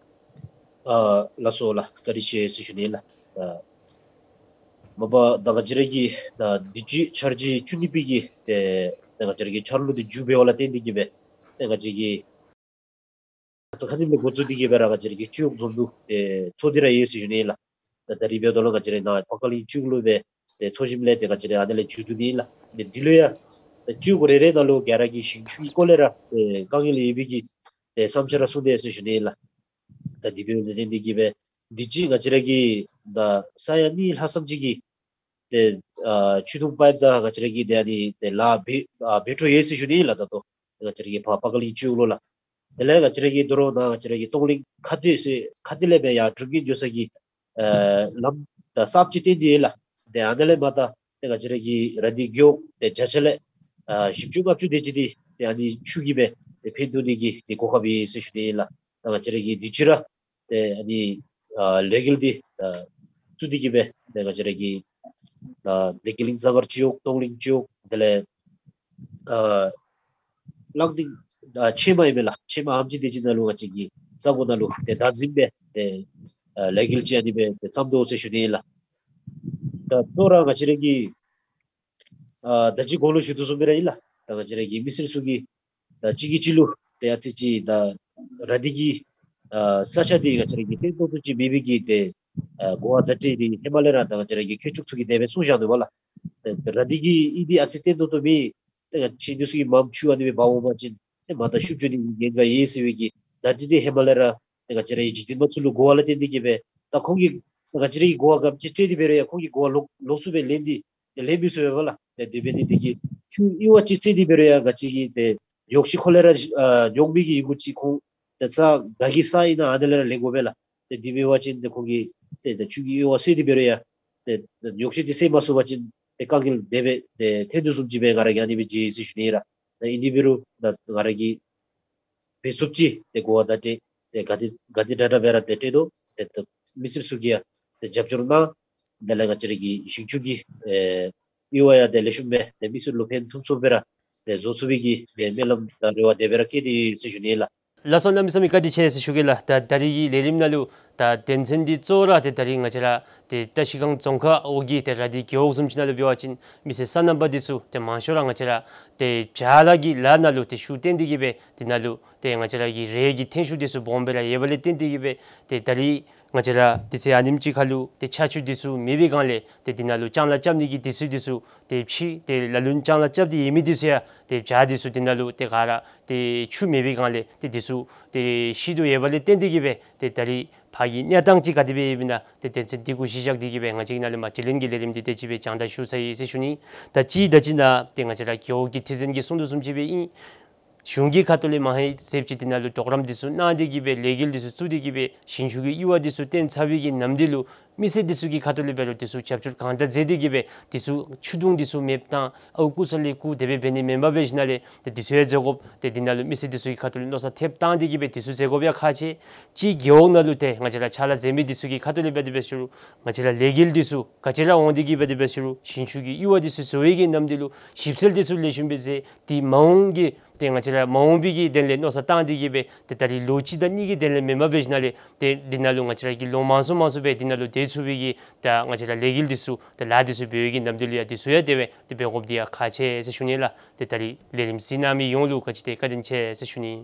ཨ་ལགས་སོ་ལགས། བཀའ་དྲིན་ཆེ་ཟེར་ཞུ་ནི་ལགས། ཨ་མ་པ་ད་ང་བཅས་ར་གི་ད་དུས་ཅི་འཆར་གཞི་བཅུ་གཉིས་པའི་གི་ཏེ་ད་ང་བཅས་ར་གི་འཆར་ལོ་འདི་མཇུག་འབདཝ་ལས་བརྟེན་ཏེ་གི་སྦེ་ཏེ་ང་བཅས་ཀྱིས་ཁ་ཙ་ཁ་ཉིནམ་ལས་འགོ་བཙུགས་ཏེ་གི་སྦེ་ར་ང་བཅས་ར་གི་སྤྱི་འོག་འཛོམས་འདུ་ཨེ་ཚོགས་ཏེ་ར་ཡོད་ཟེར་ཞུ་ནི་ལགས། ད་ད་རིས་འབདཝ་ད་ལུ་ང་བཅས་ར་ནཱ་པ་ཀ་གླིང་སྤྱི་འོག་ལུ་སྦེ་ཏེ་ཚོགས་ཞིནམ་ལས་ཏེ་ང་བཅས་ར་ཨ་ནཱ་ལས་མཇུག་བསྡུ་ནི་ལགས། ཏེ་འདི་ལུ་ཡང་ཏེ་སྤྱི་འོག་རེ་རེ་ནང་ལུ་ག་ར་གིས་ཞིང་ཆུ་གི་སྐོར་ལས་ར་ཏེ་དཀའ་ངལ་ཡོད་པའི་གི་ཏེ་བསམ་འཆར་ར་གསུངས་ཏེ་ཟེར་ཞུ་ནི་ལགས། ད་དེ་འབདཝ་ལས་བརྟེན་ཏེ་གི་སྦེ་དུས་ཅི་ང་བཅས་ར་གི་ད་ས་ཡ་གཉིས་ལྷག་ཙམ་ཅིག་གི་ཏེ་ཨ་ཆུ་དུང་པའིཔ་དང་ང་བཅས་ར་གི་ཏེ་ཨ་ནི་ཏེ་ལཱ་འབད་ཨ་འབད་འཕྲོ་ཡོད་ཟེར་ཞུ་ནི་ལགས། ད་ལྟོ་ང་བཅས་ར་གི་ཕར་པ་ཀ་གླིང་སྤྱི་འོག་ལུ་ལགས། དེ་ལས་ང་བཅས་ར་གི་ད་རུང་ནཱ་ང་བཅས་ར་གི་སྟོང་གླིང་ཁ་སྟོད་ཟེར་ཁ་སྟོད་ལས་སྦེ་ཡར་འབྲུག་རྒྱལ་འགྱོ་ས་གི་ཨ་ལམ་ད་གསརཔ་ཅིག་བཏོན་ཏེ་ཡོད་ལགས། ཏེ་ཨ་ནཱ་ལས་མར་ད་ཏེ་ང་བཅས་ར་གི་ར་དྷི་རྒེད་འོག་ཏེ་བརྒྱ་ཆ་ལས་ཨ་བཞི་བཅུ་ལྔ་བཅུ་དེ་ཅིག་འདི་ཏེ་ཨ་ནི་ཆུ་གིས་སྦེ་ཏེ་ཕན་ཐོགས་ནི་གི་ཏེ་གོ་སྐབས་ཡོད་ཟེར་ཞུ་ནི་ལགས། ད་ང་བཅས་ར་གིས་དུས་ཅི་ར་ཏེ་ཨ་ནི་ཨ་ལས་འགུལ་འདི་ཨ་བཙུགས་ཏེ་གི་སྦེ་ཏེ་ང་བཅས་ར་གི་ད་བདེ་སྐྱིད་གླིང་རྩ་སྔར་སྤྱི་འོག་སྟོང་གླིང་སྤྱི་འོག་དེ་ལས་ཨ་གླང་སྟེང་ཨ་ཕྱེ་མ་ཨིན་མས་ལགས། ཕྱེ་མ་ཨམ་ཅིག་དེ་ཅིག་ནང་ལུ་ང་བཅས་ཀྱི་རྩ་འགོ་ནང་ལུ་ཏེ་བདག་འཛིན་སྦེ་ཏེ་ཨ་ལས་འགུལ་ཅིག་ཨ་ནི་སྦེ་ཏེ་བརྩམ་དོ་ཟེར་ཞུ་ནི་ཨིན་ལགས། ད་ལྟོ་ར་ང་བཅས་ར་གི་ཨ་ད་ཅི་གོང་ལུ་ཞུ་དོ་བཟུམ་སྦེ་ར་ཨིན་ལགས། ད་ང་བཅས་ར་གི་མི་སེར་ཚུ་གིས་ད་གཅིག་གིས་གཅིག་ལུ་ཏེ་ཨ་ཙི་ཅིག་ད་ར་དྷི་གི་ཨ་ས་ཆ་འདི་ང་བཅས་ར་གི་བརྟན་ཏོག་ཏོ་ཅིག་མེད་པའི་གི་ཏེ་ཨ་གོ་བ་བརྡ་སྤྲོད་འདི་ཧེ་མ་ལས་ར་ད་ང་བཅས་ར་གི་མཁས་མཆོག་ཚུ་གིས་དེ་སྦེ་གསུངས་བཞག་ནུག་པ་ལགས། ཏེ་ཏེ་ར་དྷི་གི་ཨིན་འདི་ཨ་ཙི་བརྟན་ཏོག་ཏོ་མེད། ཏེ་ང་བཅས་འདི་ཚུ་གིས་མངམ་ཆུ་ཨ་ནི་སྦེ་འབག་འོང་པ་ཅིན་ཏེ་མ་ད་ཤུགས་རྒྱུ་ནི་གི་ཉེན་ཁ་ཡོད་ཟེར་བའི་གི་བརྡ་སྤྲོད་འདི་ཧེ་མ་ལས་ར་ཏེ་ང་བཅས་ར་གི་འཇིག་རྟེན་པ་ཚུ་ལུ་གོ་བ་ལས་བརྟེན་ཏེ་གི་སྦེ་ད་ཁོང་གིས་ང་བཅས་ར་གི་གོ་བ་ག་ཅི་སྤྲོད་དེ་འབད་རུང་ཡང་ཁོང་གིས་གོ་བ་ལོག་ལོགས་སུ་སྦེ་ལེན་ཏེ་ལེན་མི་ཚུགས་པས་པ་ལགས། ཏེ་དེ་འབད་ནི་འདི་གིས་ཆུ་གཡུར་བ་ཅིག་སེལ་ཏེ་འབད་རུང་ཡང་ང་བཅས་ཀྱི་ཏེ་ཉོག་བཤད་ཁོ་ལས་ར་ཨ་ཉོག་མེད་ཀྱི་ཡི་གུ་ཅིག་ཁོང་ཏེ་ས་ག་གི་ས་ཨིན་ན་ཨ་ནཱ་ལས་ར་ལེན་དགོ་པས་ལགས། ཏེ་དེ་འབད་བ་ཅིན་ཏེ་ཁོང་གིས་ཏེ་ཏེ་ཆུ་གི་གཡུར་བ་སེལ་ཏེ་འབད་རུང་ཡང་ཏེ་ཏེ་ཉོག་བཤད་འདི་སེལ་མ་ཚུགས་པ་ཅིན་ཏེ་དཀའ་ངལ་དེ་སྦེ་ཏེ་ཐོན་དོ་བཟུམ་ཅིག་སྦེ་ང་ར་གིས་ཨ་ནི་སྦེ་མཇལ་ཡི་ཟེར་ཞུ་ནི་ཨིན་ལགས། ཏེ་ཨིན་དེ་འབད་རུང་ད་ང་ར་གིས་འབད་ཚུགསཔ་ཅིག་ཏེ་གོ་བ་བརྡ་སྤྲོད་ཏེ་ག་དེ་ག་དེ་དྲག་དྲག་སྦེ་ར་ཏེ་སྤྲོད་དོ། ཏེ་ཏེ་མི་སེར་ཚུ་གིས་ཡང་ཏེ་རྒྱབ་སྐྱོར་གནང་། དེ་ལས་ང་བཅས་ར་གི་ཞིང་ཆུ་གི་ཨེ་གཡུར་བ་ཡང་ཏེ་ལེགས་ཤོམ་སྦེ་ཏེ་མི་སེར་ལུ་ཕན་ཐོགས་ཚུགསཔ་སྦེ་ར་ཏེ་བཟོ་ཚུགས་པའི་གི་ཏེ་སྨོན་ལམ་དང་རེ་བ་དེ་སྦེ་ར་བསྐྱེད་དེ་ཡོད་ཟེར་ཞུ་ནི་ཨིན་ལགས། ལགས་སོ། གནམ་མེད་ས་མེད་བཀའ་དྲིན་ཆེ་ཟེར་ཞུ་གེ་ལགས། ད་ད་རིས་ཀྱི་ལས་རིམ་ནང་ལུ་ད་དོན་ཚན་འདི་གཙོ་བོ་ར་ཏེ་ད་རིས་ང་བཅས་ར་ཏེ་བཀྲ་ཤིས་སྒང་རྫོང་ཁག་འོག་གི་ཏེ་ར་དྷི་རྒེད་འོག་བཟུམ་ཅིག་ནང་ལུ་འབད་བ་ཅིན་མི་སེར་སོ་ནམ་པ་འདི་ཚུ་ཏེ་མང་ཤོས་ར་ང་བཅས་ར་ཏེ་བྱཱ་ལཱ་གི་ལཱ་ནང་ལུ་ཏེ་ཤུགས་བཏོན་ཏེ་གི་སྦེ་དེ་ནང་ལུ་ཏེ་ང་བཅས་ར་གི་རེད་གི་ཐོན་ཤུགས་འདི་ཚུ་སྦོམ་སྦེ་ར་ཡོདཔ་ལས་བརྟེན་ཏེ་གི་སྦེ་ཏེ་ད་རིས་ང་བཅས་ར་དུས་ཚོད་ཨ་ནེམ་ཅིག་ཁར་ལུ་ཏེ་ཆར་ཆུ་འདི་ཚུ་མེད་པའི་སྒང་ལས་ཏེ་དེ་ནང་ལུ་ལྕང་ལཱ་རྐྱབ་ནི་གི་དུས་ཚོད་འདི་ཚུ་ཏེ་ཕྱིས། ཏེ་ལ་ལུ་ལྕང་ལཱ་རྐྱབ་སྟེ་ཡོད་མི་འདི་ཚུ་ཡང་ཏེ་བྱཱ་འདི་ཚུ་དེ་ནང་ལུ་ཏེ་ག་ར་ཏེ་ཆུ་མེད་པའི་སྒང་ལས་ཏེ་འདི་ཚུ་ཏེ་ཤི་དོ་ཡོདཔ་ལས་བརྟེན་ཏེ་གི་སྦེ་ཏེ་ད་རིས་ཕར་གྱི་གནས་སྟངས་ཅིག་ག་དེ་སྦེ་ཡོདཔ་ཨིན་ན་ཏེ་དོན་ཚན་འདི་གུ་གཞི་བཞག་སྟེ་གི་སྦེ་ང་བཅས་ནཱ་ལས་མར་དྲི་ལན་གྱི་ལས་རིམ་འདི་དེ་ཅིག་སྦེ་སྦྱང་བརྡར་ཞུ་ཚར་ཡི་ཟེར་ཞུ་ནི། ད་ཅི་ད་ཅི་ནཱ་ཏེ་ང་བཅས་ར་རྒེད་འོག་གི་ཁྲི་འཛིན་གྱིས་གསུང་དོ་བཟུམ་ཅིག་སྦེ་ཨིན། གཞུང་གི་ཁ་ཐུག་ལས་མ་ཧེ་ཟེར་ཅིག་དེ་ནང་ལུ་གྲོགས་རམ་འདི་ཚུ་གནང་སྟེ་གི་སྦེ་ལས་འགུལ་འདི་ཚུ་བཙུགས་ཏེ་གི་སྦེ་ཞིང་ཆུ་གི་གཡུར་བ་འདི་ཚུ་བཏོན་ཚར་བའི་གི་ནམ་དུས་ལུ་མི་སེར་འདི་ཚུ་གི་ཁ་ཐུག་ལས་འབད་རུང་འདི་ཚུ་རྒྱབ་སྐྱོར་གང་དྲག་མཛད་དེ་གི་སྦེ་འདི་ཚུ་ཆུ་དུང་འདི་ཚུ་མེདཔ་བཏང་ཨའུ་རྐུ་ས་ལས་རྐུ་དེ་སྦེ་འབད་ནི་མེན་པར་འབད་ཞིནམ་ལས་ཏེ་འདི་ཚུ་ཡང་མཛད་དགོཔ་ཏེ་དེ་ནང་ལུ་མི་སེར་འདི་ཚུ་གི་ཁ་ཐུག་ལས་མནོ་བསམ་ཐེབས་བཏང་སྟེ་གི་སྦེ་འདི་ཚུ་མཛད་དགོཔ་ཡང་ཁག་ཆེ། ཅིག་རྒེད་འོག་ནང་ལུ་ཏེ་ང་བཅས་ར་ཕྱག་ལཱ་མཛད་མི་འདི་ཚུ་གི་ཁ་ཐུག་ལས་འབད་དེ་འབད་ཞུ་རུང་ང་བཅས་ར་ལས་འགུལ་འདི་ཚུ་ག་ཅི་ར་འོང་སྟེ་གི་འབད་དེ་འབད་ཞུ་རུང་ཞིང་ཆུ་གི་གཡུར་བ་འདི་ཚུ་བཟོ་བའི་གི་ནམ་དུས་ལུ་ཞིབ་འཚོལ་འདི་ཚུ་ལེགས་ཤོམ་སྦེ་མཛད། ཏེ་མ་འོངས་ཀྱི་ཏེ་ང་བཅས་ར་མ་འོངས་པའི་གི་དོན་ལས་མནོ་བསམ་བཏང་སྟེ་གི་སྦེ་ཏེ་ད་རིས་ལོ་གཅིག་དང་གཉིས་ཀྱི་དོན་ལས་མེན་པར་འབད་ཞིནམ་ལས་ཏེ་འདི་ནང་ལུ་ང་བཅས་ར་གིས་ལོ་མང་སུ་མང་སུ་སྦེ་འདི་ནང་ལུ་སྡོད་ཚུགས་པའི་གི་ད་ང་བཅས་ར་ལས་འགུལ་འདི་ཚུ་ད་ལཱ་འདི་ཚུ་འབད་བའི་གི་ནམ་དུས་ལུ་ཡང་འདི་ཚུ་ཡང་དེ་སྦེ་ཏེ་འབད་དགོཔ་འདི་ཡང་ཁག་ཆེ་ཟེར་ཞུ་ནི་ལགས། ཏེ་ད་རིས་ལས་རིམ་གཟིགས་གནང་མི་ཡོངས་ལུ་ག་ཅི་ཏེ་བཀའ་དྲིན་ཆེ་ཟེར་ཞུ་ནི།